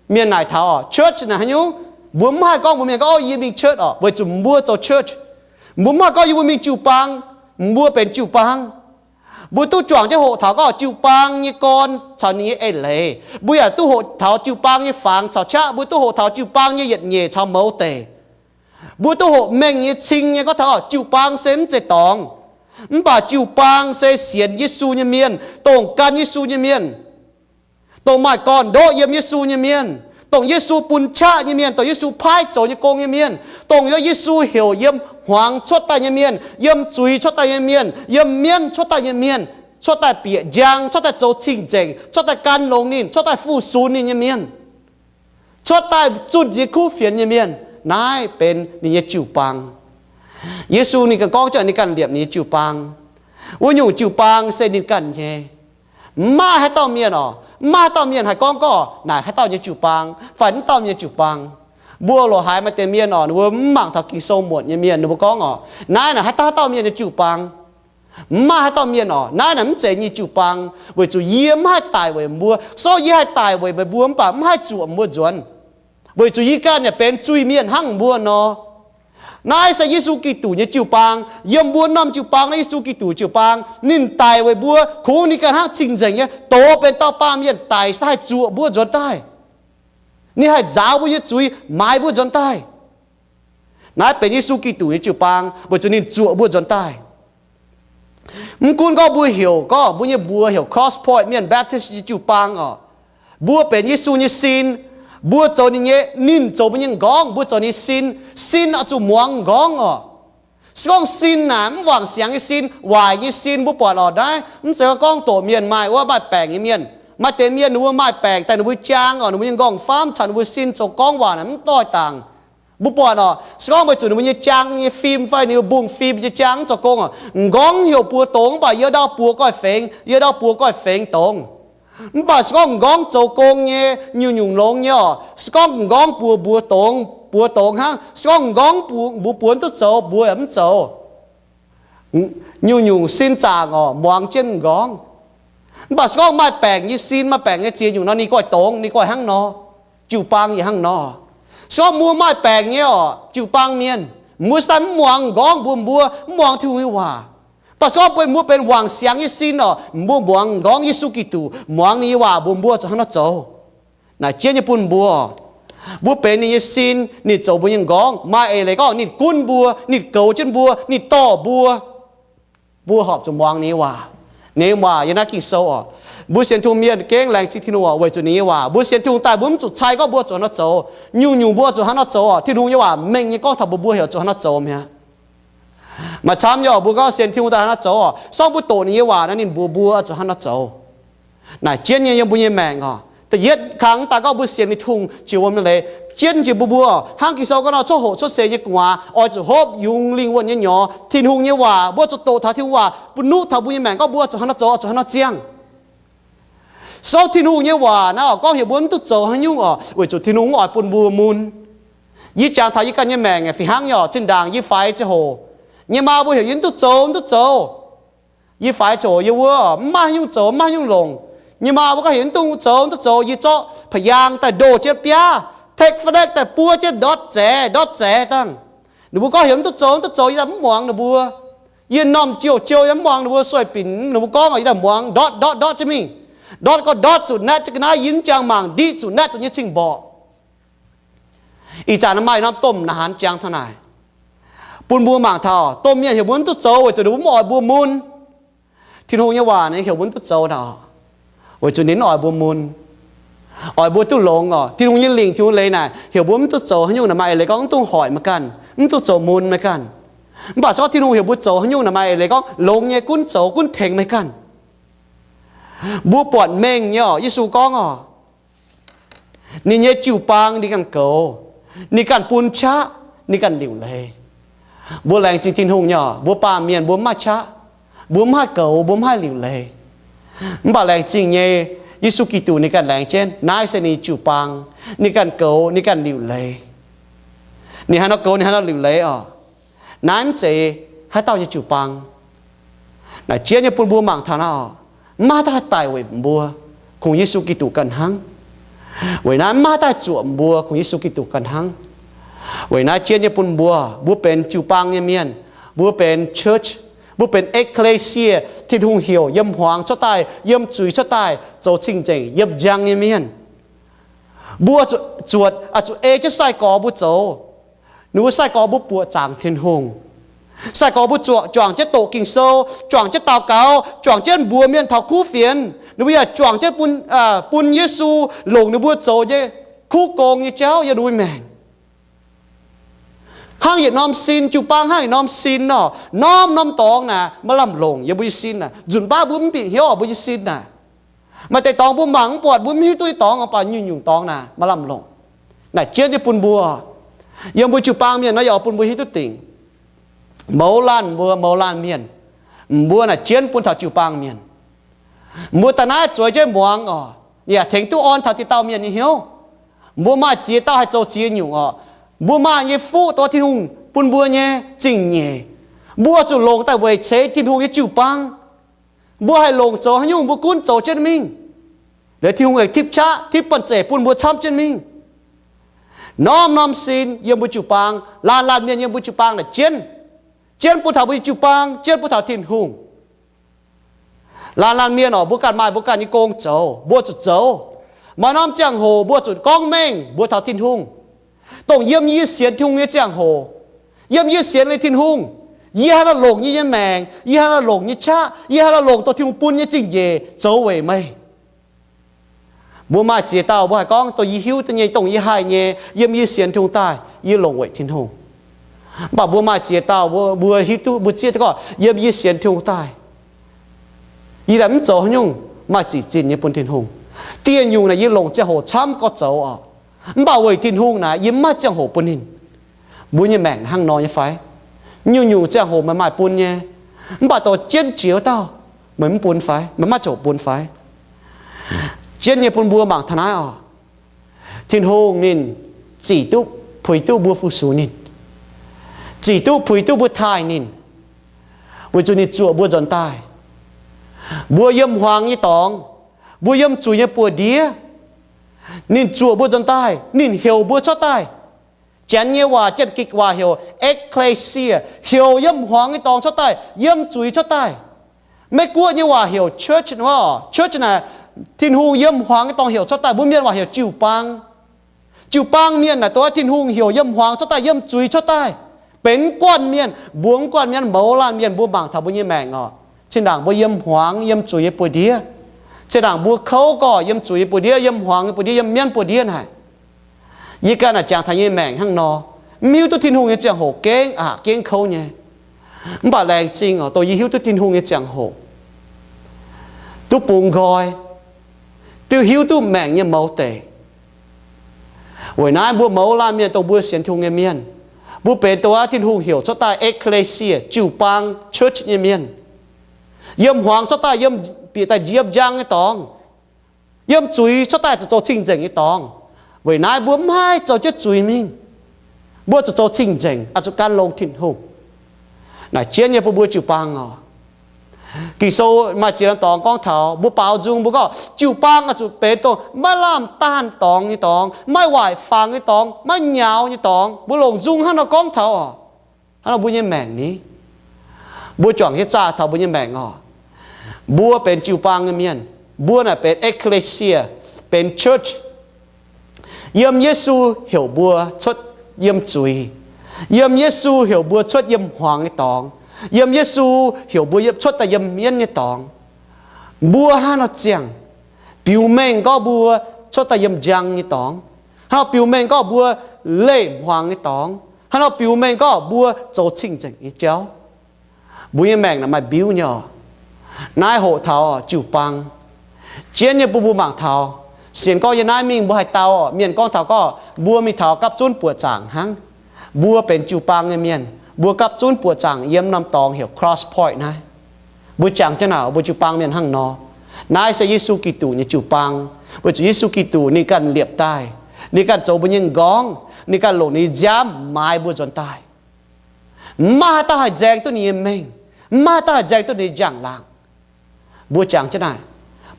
Mienh naaic taux oc, church naaic haaix nyungc. Mbuo mv haih gorngv mbuox mienh gorngv, o, yie mingh church oc, weic zuqc mbuo zoux church. Mbuo mv haih gorngv yie mbuo mingh jiu-baang, mbuo benx jiu-baang. Mbuo duqv juangc jienv hoqc taux gorngv jiu-baang nyei gorn caux ninh nyei eix leiz. Mbuo yaac duqv hoqc taux jiu-baang nyei fangx caux qaqv. Mbuo duqv hoqc taux jiu-baang nyei yietc nyeic caux mouz deic. Mbuo duqv hoqc mengh nyei cing nyei gorngv taux jiu-baang se mv zeiz dorngx. Mv baac jiu-baang se sienx Yesu nyei mienh, dongh gan Yesu nyei mienh, dongh maaih gorn-ndoqv yiem Yesu nyei mienh, dongh Yesu bun qaqv nyei mienh, dongh Yesu paaiv zoux nyei gong nyei mienh, dongh Yesu heuc yiem hmuangx cuotv daaih nyei mienh, yiem zuiz cuotv daaih nyei mienh, yiem mienv cuotv daaih nyei mienh, cuotv daaih bieqc njang, cuotv daaih zoux cing-nzengc, cuotv daaih gan longx ninh, cuotv daaih fu-sux ninh nyei mienh, cuotv daaih zunh nyei kuv fienx nyei mienh. Naaiv benx ninh nyei jiu-baang. Yesu ninh ganh gorngv jienv ninh ganh liepc ninh nyei jiu-baang. Wuov nyungc jiu-baang se ninh ganh nyei. Mv maaih haaix dauh mienh oc, mv maaih haaix dauh mienh haih gorngv gorngv naaic haaix dauh nyei jiu-baang fai mv dauh nyei jiu-baang. Mbuo loc haiz maaih deix mienh oc, ninh mbuo mv mangc taux Ging-Sou muotc nyei mienh, ninh mbuo gorngv oc, naaiv naaic haaix dauh haaix dauh mienh nyei jiu-baang. Mv maaih haaix dauh mienh oc. Naaiv naaic mv zeiz nyei jiu-baang, weic zuqc yie mv haih daic weic mbuo. Sorng yie haih daic weic meih mbuo mv baac mv haih zuoqc mbuo nzuonx, weic zuqc yie ganh yaac benx zuiz-mienh hnangv mbuo nor. Naaiv se Yesu Giduc nyei jiu-baang. Yiem mbuo norm jiu-baang naaiv, Yesu Giduc jiu-baang, ninh daic weic mbuo, kungx ninh ganh hnangv cing-nzengc nyei doz benx dauh baamh mienh daic, se haih zuoqc mbuo nzuonx daaih. Ninh haih nzaaux mbuo nyei zuiz, maaiz mbuo nzuonx daaih. Naaiv benx Yesu Giduc nyei jiu-baang, weic zuqc ninh zuoqc mbuo nzuonx daaih. Mv gunv gorngv mbuo heuc, gorngv mbuo nyei mbuox heuc Cross Point Mienh Baptist nyei jiu-baang oc, mbuo benx Yesu nyei sin. Mbuo zoux ninh nyei, ninh zoux mbuo nyei nqorngv, mbuo zoux ninh sin. Sin oix zuqc muangx nqorngv oc. Se gorngv sin naaic mv wangc siangx nyei sin, waaic nyei sin, mbuo buatc oc, naaiv mv zeiz gorngv doqc mienh maaih wuov maaih baengc nyei mienh. Maaih deix mienh ninh mbuo maaih baengc daaih, ninh mbuo jaang oc, ninh mbuo nyei nqorngv-famv caux ninh mbuo sin zoux gorngv waac naaic mv doix dangc. Mbuo buatc oc, se gorngv weic zuqc ninh mbuo nyei jaang nyei fim fai ninh mbuo mbungv-fim nyei jaang mv zoux gong oc, nqorngv heuc buoz dongz, mv baac yie ndau buoz goiv fengx, yie ndau buoz goiv fengx dongz. Mv baac se gorngv nqorngv zoux gong nyei, nyungc-nyungc longx nyei oc. Se gorngv nqorngv buoz, buoz dongz, buoz dongz hnangv. Se gorngv nqorngv mbuox, mbuox mv duqv zoux, mbuox yaac mv zoux. Nyungc-nyungc sin zaangc oc, muangx jienv nqorngv. Mv baac se gorngv maaih baengc nyei sin, maaih baengc nyei ziex nyungc nor, ninh goiv dongz, ninh goiv hnangv nor. Jiu-baang yaac hnangv nor. Se gorngv mbuo maaih baengc nyei oc, jiu-baang mienh, mbuo se daaih mv muangx nqorngv mbuox mbuo, mv muangx Tin-Hungh nyei waac. Mv baac se gorngv mbuo benx wangc siangx nyei sin oc, mbuo muangx nqorngv Yesu Giduc, muangx ninh nyei waac mbuox mbuo zuqc hnangv nor zoux. Naaic jienv nyei bun mbuo, mbuo benx ninh nyei sin, ninh zoux mbuo nyei nqorngv. Maaih eix leiz gorngv ninh gunv mbuo, ninh goux jienv mbuo, ninh dorh mbuo. Mbuo horpc zuqc muangx ninh nyei waac. Ninh nyei waac yiem naaiv Ging-Sou oc. Mbuo sienx Tin-Hungh mienh gengh laengz zingh Tin-Hungh oc, weic zuqc ninh nyei waac. Mbuo sienx Tin-Hungh daaih mbuo mv zuqc cai gorngv mbuo zuqc hnangv nor zoux. Nyungc-nyungc mbuo zuqc hnangv nor zoux oc. Tin-Hungh nyei waac mengh nyei gorngv taux mbuox mbuo heuc zuqc hnangv nor zoux mi'aqv. Maaih camv nyei oc, mbuo gorngv sienx Tin-Hungh daaih hnangv nor zoux oc, se gorngv mbuo doqc ninh nyei waac nor, ninh mbuox mbuo zuqc hnangv nor zoux. Naaic jienv nyei yiem mbuo nyei maengc oc. Da'yietv kang daaih gorngv mbuo sienx ninh tungh jiex wuom nyei leiz, jienv jiex mbuo mbuo oc. Hnangv Ging-Sou gorngv nor, coqv hoqc cuotv seix nyei gu'nguaaz oix zuqc hopv yungz lingh wuonh nyei nyorx. Tin-Hungh nyei waac mbuo zuqc doqc taux Tin-Hungh waac bun nuqv taux mbuo nyei maengc gorngv mbuo zuqc hnangv nor zoux, zuqc hnangv nor ziangh. Se gorngv Tin-Hungh nyei waac naaiv oc, gorngv heuc mbuo mv duqv zoux haaix nyungc oc, weic zuqc Tin-Hungh mv oix bun mbuo mun. Yie jangx taux yie ganh nyei maengc fih hnangv nyei oc. Zinh ndaangc yie faix ziangh hoc, yie maa mbuo heuc yie mv duqv zoux, mv duqv zoux. Yie faix ziangh hoc yie wuov mv maaih haaix nyungc zoux, mv maaih haaix nyungc longc. Yie maa mbuo gorngv heuc yie mv duqv zoux, mv duqv zoux, yie zorqv pa'yaangh daaih ndoh jienv biaav, take flag daaih buov jienv ndortv zaeqv, ndortv zaeqv dangh. Ninh mbuo gorngv heuc mv duqv zoux, mv duqv zoux, yie daaih mv muangx ninh mbuo. Yie m'normh jouh jouh yie mv muangx ninh mbuo sueih binc, ninh mbuo gorngv yie daaih muangx ndortv ndortv ndortv jienv mingh. Ndortv gorngv ndortv zuqc naetv jienv ga'naaiv, yie mv jangx mangc ndiqv zuqc naetv zuqc nyei cing-mborqc. Ih zanc maaih norm domh naanx jangx taux naaic, bun mbuo mangc taux domh mienh heuc mbuo mv duqv zoux weic zuqc ninh mbuo mv oix mbuo mun. Tin-Hungh nyei waac naaic heuc mbuo mv duqv zoux naaic, weic zuqc ninh mv oix mbuo mun, oix mbuo duqv longx oc. Tin-Hungh nyei lingc, Tin-Hungh leiz naaic heuc mbuo mv duqv zoux haaix nyungc naaic, maaih eix leiz gorngv mv dungx hoic meih ganh, mv duqv zoux mun meih ganh. Mv baac se gorngv Tin-Hungh heuc mbuo zoux haaix nyungc naaic, maaih eix leiz gorngv longx nyei gunv zoux, gunv tengx meih ganh. Mbuo buatc mengh nyei oc, Yesu gorngv oc, ninh nyei jiu-baang ninh ganh goux, ninh ganh bun qaqv, ninh ganh liuc leiz. Mbuo laengz zingh Tin-Hungh nyei oc, mbuo baamh mienh mbuo mv maaih qaqv, mbuo mv haih goux, mbuo mv haih liuc leiz. Mv baac laengz zingh nyei, Yesu Giduc ninh ganh laengz jienv, naaiv se ninh jiu-baang, ninh ganh goux, ninh ganh liuc leiz. Ninh haaix nor goux, ninh haaix nor liuc leiz oc. Naaiv mv zeiz haaix dauh nyei jiu-baang. Naaic jienv nyei bun mbuo mangc taux naaiv oc, mv maaih haaix dauh haih daic weic mbuo, kungx Yesu Giduc ganh hnangv. Weic naaiv mv maaih haaix dauh haih zuoqc mbuo, kungx Yesu Giduc ganh hnangv. Weic naaiv jienv nyei bun mbuo, mbuo benx jiu-baang nyei mienh, mbuo benx church, mbuo benx ecclesia, Tin-Hungh heuc yiem hmuangx cuotv daaih, yiem zuiz cuotv daaih, zoux cing-nzengc, yiem njang nyei mienh. Mbuo zuqc zuotc, zuqc ei jienv sai-gorx mbuo zoux. Ninh mbuo sai-gorx mbuo buoqc zaangc Tin-Hungh. Sai-gorx mbuo zuqc juangc jienv doqc Ging-Sou, juangc jienv daux gaux, juangc jienv mbuox mienh taux kuv fienx. Ninh mbuo yaac juangc jienv bun, bun Yesu longc ninh mbuo zoux nyei kuv gong nyei jauv yiem ninh mbuo maengc. Hnangv yietc norm sin, jiu-baang hnangv yietc norm sin nor, norm-norm dorngx naaic maaih lamh longc yiem mbuo nyei sin naaic. Nzunc baav mbuo mv bieqc hnyouv mbuo nyei sin naaic. Maaih deix dorngx mbuo mangc mv buatc, mbuo mv hiuv duqv nyei dorngx, mv baac nyungc-nyungc dorngx naaic maaih lamh longc. Naaic jienv nyei bun mbuo, yiem mbuo jiu-baang mienh nor yaac bun mbuo hiuv duqv dingc. Mouz laanh mbuo, mouz laanh mienh, mbuo naaic jienv bun taux jiu-baang mienh. Mbuo daaih naaiv zueiz jienv muangx oc, yaac tengx duqv orn taux dieh dauh mienh nyei hnyouv. Mbuo maaih ziex dauh haih zoux ziex nyungc oc. Mbuo maaih nyei fuqv dongh Tin-Hungh bun mbuo nyei zingh nyeic. Mbuo zuqc longc daaih weic ceix Tin-Hungh nyei jiu-baang. Mbuo haih longc zoux haaix nyungc mbuo gunv zoux jienv mingh. Liuz Tin-Hungh aengx tipv qaqv, tipv banh zeic bun mbuo camv jienv mingh. Norm-norm sin yiem mbuo jiu-baang, laanh laanh mienh yiem mbuo jiu-baang naaic jienv. Jienv bun taux mbuo nyei jiu-baang, jienv bun taux Tin-Hungh. Laanh laanh mienh oc, mbuo ganh maaih mbuo ganh nyei gong zoux, mbuo zuqc zoux. Maaih norm ziangh hoc mbuo zuqc gorngv mengh mbuox taux Tin-Hungh, dongh yiem yie sienx Tin-Hungh nyei ziangh hoc, yiem yie sienx liuz Tin-Hungh, yie haaix nor longc yie nyei maengc, yie haaix nor longc nyei qaqv, yie haaix nor longc dongh Tin-Hungh bun nyei zingh njiec zoux weic meih. Mbuo maaih ziex dauh mbuo haih gorngv, dongh yie hiuv duqv nyei, dongh yie haih nyei, yiem yie sienx Tin-Hungh daaih yie longc weic Tin-Hungh. Mv baac mbuo maaih ziex dauh mbuo, mbuo hiuv duqv, mbuo zieqv duqv gorngv, yiem yie sienx Tin-Hungh daaih yie daaih mv zoux haaix nyungc, maaih zic zinh nyei bun Tin-Hungh. Dieh nyungc naaic yie longc ziangh hoc camv gorx zoux oc, mv baac weic Tin-Hungh naaic yie mv maaih ziangh hoc bun ninh. Mbuo nyei maengc hnangv nor nyei fai? Nyungc-nyungc ziangh hoc meih maaih bun nyei, mv baac dorh jienv jiex wuov dauh meih mv bun fai? Meih maiv ziouc bun fai? Jienv nyei bun mbuo mangc taux naaiv oc. Tin-Hungh ninh zic duqv puix duqv mbuo fu-sux ninh, zic duqv puix duqv mbuo taaih ninh, weic zuqc ninh zuoqc mbuo nzuonx daaih. Mbuo yiem hmuangx nyei dorngx, mbuo yiem zuiz nyei buoz-ndiev, ninh zuoqc mbuo nzuonx daaih, ninh heuc mbuo cuotv daaih. Janx nyei waac, Janx-Gikc waac heuc ecclesia, heuc yiem hmuangx nyei dorngx cuotv daaih, yiem zuiz cuotv daaih. Meiv Guoqv nyei waac heuc church, church naaic Tin-Hungh yiem hmuangx nyei dorngx heuc cuotv daaih. Mbuo Mienh waac heuc jiu-baang. Jiu-baang mienh naaic dongh Tin-Hungh heuc yiem hmuangx cuotv daaih, yiem zuiz cuotv daaih, benx guanh mienh. Mbuo mv guanh mienh, mouz laanh mienh, mbuo mangc taux mbuo nyei maengc oc. Zinh ndaangc mbuo yiem hmuangx, yiem zuiz nyei buoz-ndiev, zinh ndaangc mbuo kouv gorx yiem zuiz nyei buoz-ndiev, yiem hmuangx nyei buoz-ndiev, yiem mienv buoz-ndiev naaic. Yie ganh naaic jangx taux nyei maengc hnangv nor, mv hiuv duqv Tin-Hungh nyei ziangh hoc gengh aqc gengh kouv nyei. Mv baac laengz zingh oc, dongh yie hiuv duqv Tin-Hungh nyei ziangh hoc, duqv bungx nqoi, duqv hiuv duqv maengc nyei mouz deic. Weic naaiv mbuo mouz laanh mienh dongh mbuo sienx Tin-Hungh nyei mienh, mbuo benx dongh wuov Tin-Hungh heuc cuotv daaih ecclesia, jiu-baang, church nyei mienh. Yiem hmuangx cuotv daaih, yiem bieqc daaih yiem njang nyei dorngx, yiem zuiz cuotv daaih zuqc zoux cing-nzengc nyei dorngx. Weic naaiv mbuo mv haih zoux jienv zuiz mingh. Mbuo zuqc zoux cing-nzengc, oix zuqc gan longx Tin-Hungh. Naaic jienv nyei bun mbuo jiu-baang oc. Ging-Sou maaih ziex norm dorngx gorngv taux mbuo baaux nzung, mbuo gorngv jiu-baang oix zuqc benx dongh maiv lamh daanh dorngx nyei dorngx, maiv waaic fangx nyei dorngx, maiv nyauz nyei dorngx. Mbuo longc nzung hnangv nor gorngv taux oc. Hnangv nor mbuo nyei maengc ni, mbuo juangc jienv zaah taux mbuo nyei maengc oc. Mbuo benx jiu-baang nyei mienh, mbuo naaic benx ecclesia, benx church. Yiem Yesu heuc mbuo cuotv yiem zuiz. Yiem Yesu heuc mbuo cuotv yiem hmuangx nyei dorngx. Yiem Yesu heuc mbuo yiem cuotv daaih yiem mienv nyei dorngx. Mbuo hnangv nor ziangh, biux mengh gorngv mbuo cuotv daaih yiem njang nyei dorngx. Hnangv nor biux mengh gorngv mbuo leih hmuangx nyei dorngx. Hnangv nor biux mengh gorngv mbuo zoux cing-nzengc nyei jauv. Mbuo nyei maengc naaic maaih mbiuv nyei oc. Naaiv hoqc taux jiu-baang. Jienv nyei bun mbuo mangc taux, sienx gorngv yiem naaiv mingh mbuo haih dau oc. Mienh gorngv taux gorngv mbuo mingh taux gapv zunv buoqc zaangc hnangv. Mbuo benx jiu-baang nyei mienh, mbuo gapv zunv buoqc zaangc yiem norm dorngx heuc Cross Point naaiv. Mbuo jangx jienv naaic, mbuo jiu-baang mienh hnangv nor. Naaiv se Yesu Giduc nyei jiu-baang. Weic zuqc Yesu Giduc ninh ganh liepc daaih, ninh ganh zoux mbuo nyei m'nqorngv, ninh ganh longc ninh nyei nziaamv maaiz mbuo nzuonx daaih. Mv maaih haaix dauh haih nzaeng duqv ninh nyei mengh, mv maaih haaix dauh haih nzaeng duqv ninh nyei njang-laangc. Mbuo jangx jienv naaic,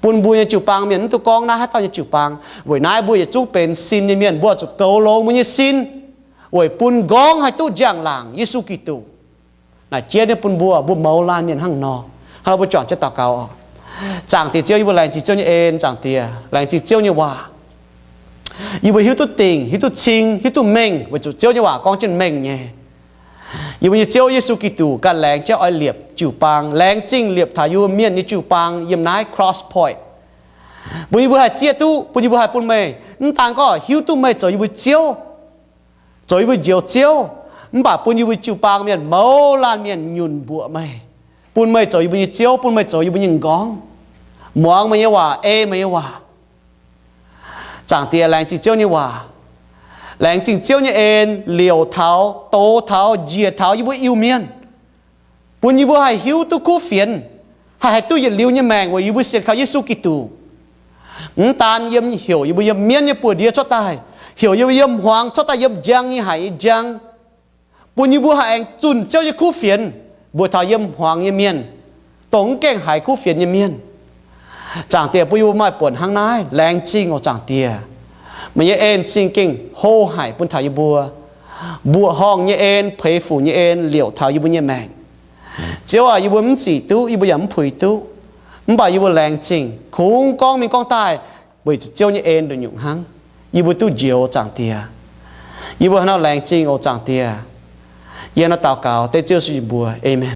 bun mbuo nyei jiu-baang mienh mv dungx gorngv naaiv haaix dauh nyei jiu-baang. Weic naaiv mbuo yietc zungv benx sin nyei mienh, mbuo zuqc goux longx mbuo nyei sin weic bun m'nqorngv haih duqv njang-laangc Yesu Giduc. Naaic jienv nyei bun mbuo, mbuo mouz laanh mienh hnangv nor. Hnangv nor mbuo juangc jienv daux gaux oc. Zaangc Diex Ziouv, yie mbuo laengz zingh Ziouv nyei en. Zaangc Diex, laengz zingh Ziouv nyei waac. Yie mbuo hiuv duqv dingc, hiuv duqv cing, hiuv duqv mengh, weic zuqc Ziouv nyei waac gorngv jienv mengh nyei. Yie mbuo nyei Ziouv Yesu Giduc ganh laengz jienv oix liepc jiu-baang, laengz zingh liepc taux yie mbuo mienh nyei jiu-baang yiem naaiv Cross Point. Bun yie mbuo haih zieqv duqv, bun yie mbuo haih bun meih mv daan gorngv hiuv duqv meih zoux yie mbuo Ziouv, zoux yie mbuo Njoux Ziouv, mv baac bun yie mbuo jiu-baang mienh mouz laanh mienh nyunc mbuoqc meih, bun meih zoux yie mbuo nyei Ziouv, bun meih zoux yie mbuo nyei m'nqorngv, muangx meih nyei waac, ei meih nyei waac. Zaangc Diex, laengz zingh Ziouv nyei waac, laengz zingh Ziouv nyei en liouc taux, douz taux, njiec taux yie mbuo Iu-Mienh, bun yie mbuo haih hiuv duqv kuv fienx, haih haih duqv yietc liuz nyei maengc weic yie mbuo sienx kaux Yesu Giduc. Mv daan yiem, heuc yie mbuo yiem mienv nyei buoz-ndiev cuotv daaih, heuc yie mbuo yiem hmuangx cuotv daaih, yiem njang nyei haic nyei njang, bun yie mbuo haih aengx zunh Ziouv nyei kuv fienx, mbuoqc taux yiem hmuangx nyei mienh, dongh mv gaengh haiz kuv fienx nyei mienh. Zaangc Diex, bun yie mbuo maaih buonc hnangv naaiv. Laengz zingh oc Zaangc Diex. Meih nyei en zingh gengh hlo haic bun taux yie mbuo. Mbuoqc horngh nyei en, peix fuc nyei en liouc taux yie mbuo nyei maengc. Ziouv aac, yie mbuo mv zic duqv, yie mbuo yaac mv puix duqv. Mv baac yie mbuo laengz zingh, kungx gorngv mingh gorngv daaih weic zuqc Ziouv nyei en nduqc nyungc hnangv, yie mbuo duqv njoux, Zaangc Diex. Yie mbuo hnangv nor laengz zingh oc Zaangc Diex. Yie hnangv nor daux gaux dengv Ziouv Yesu nyei mbuox. Aamen.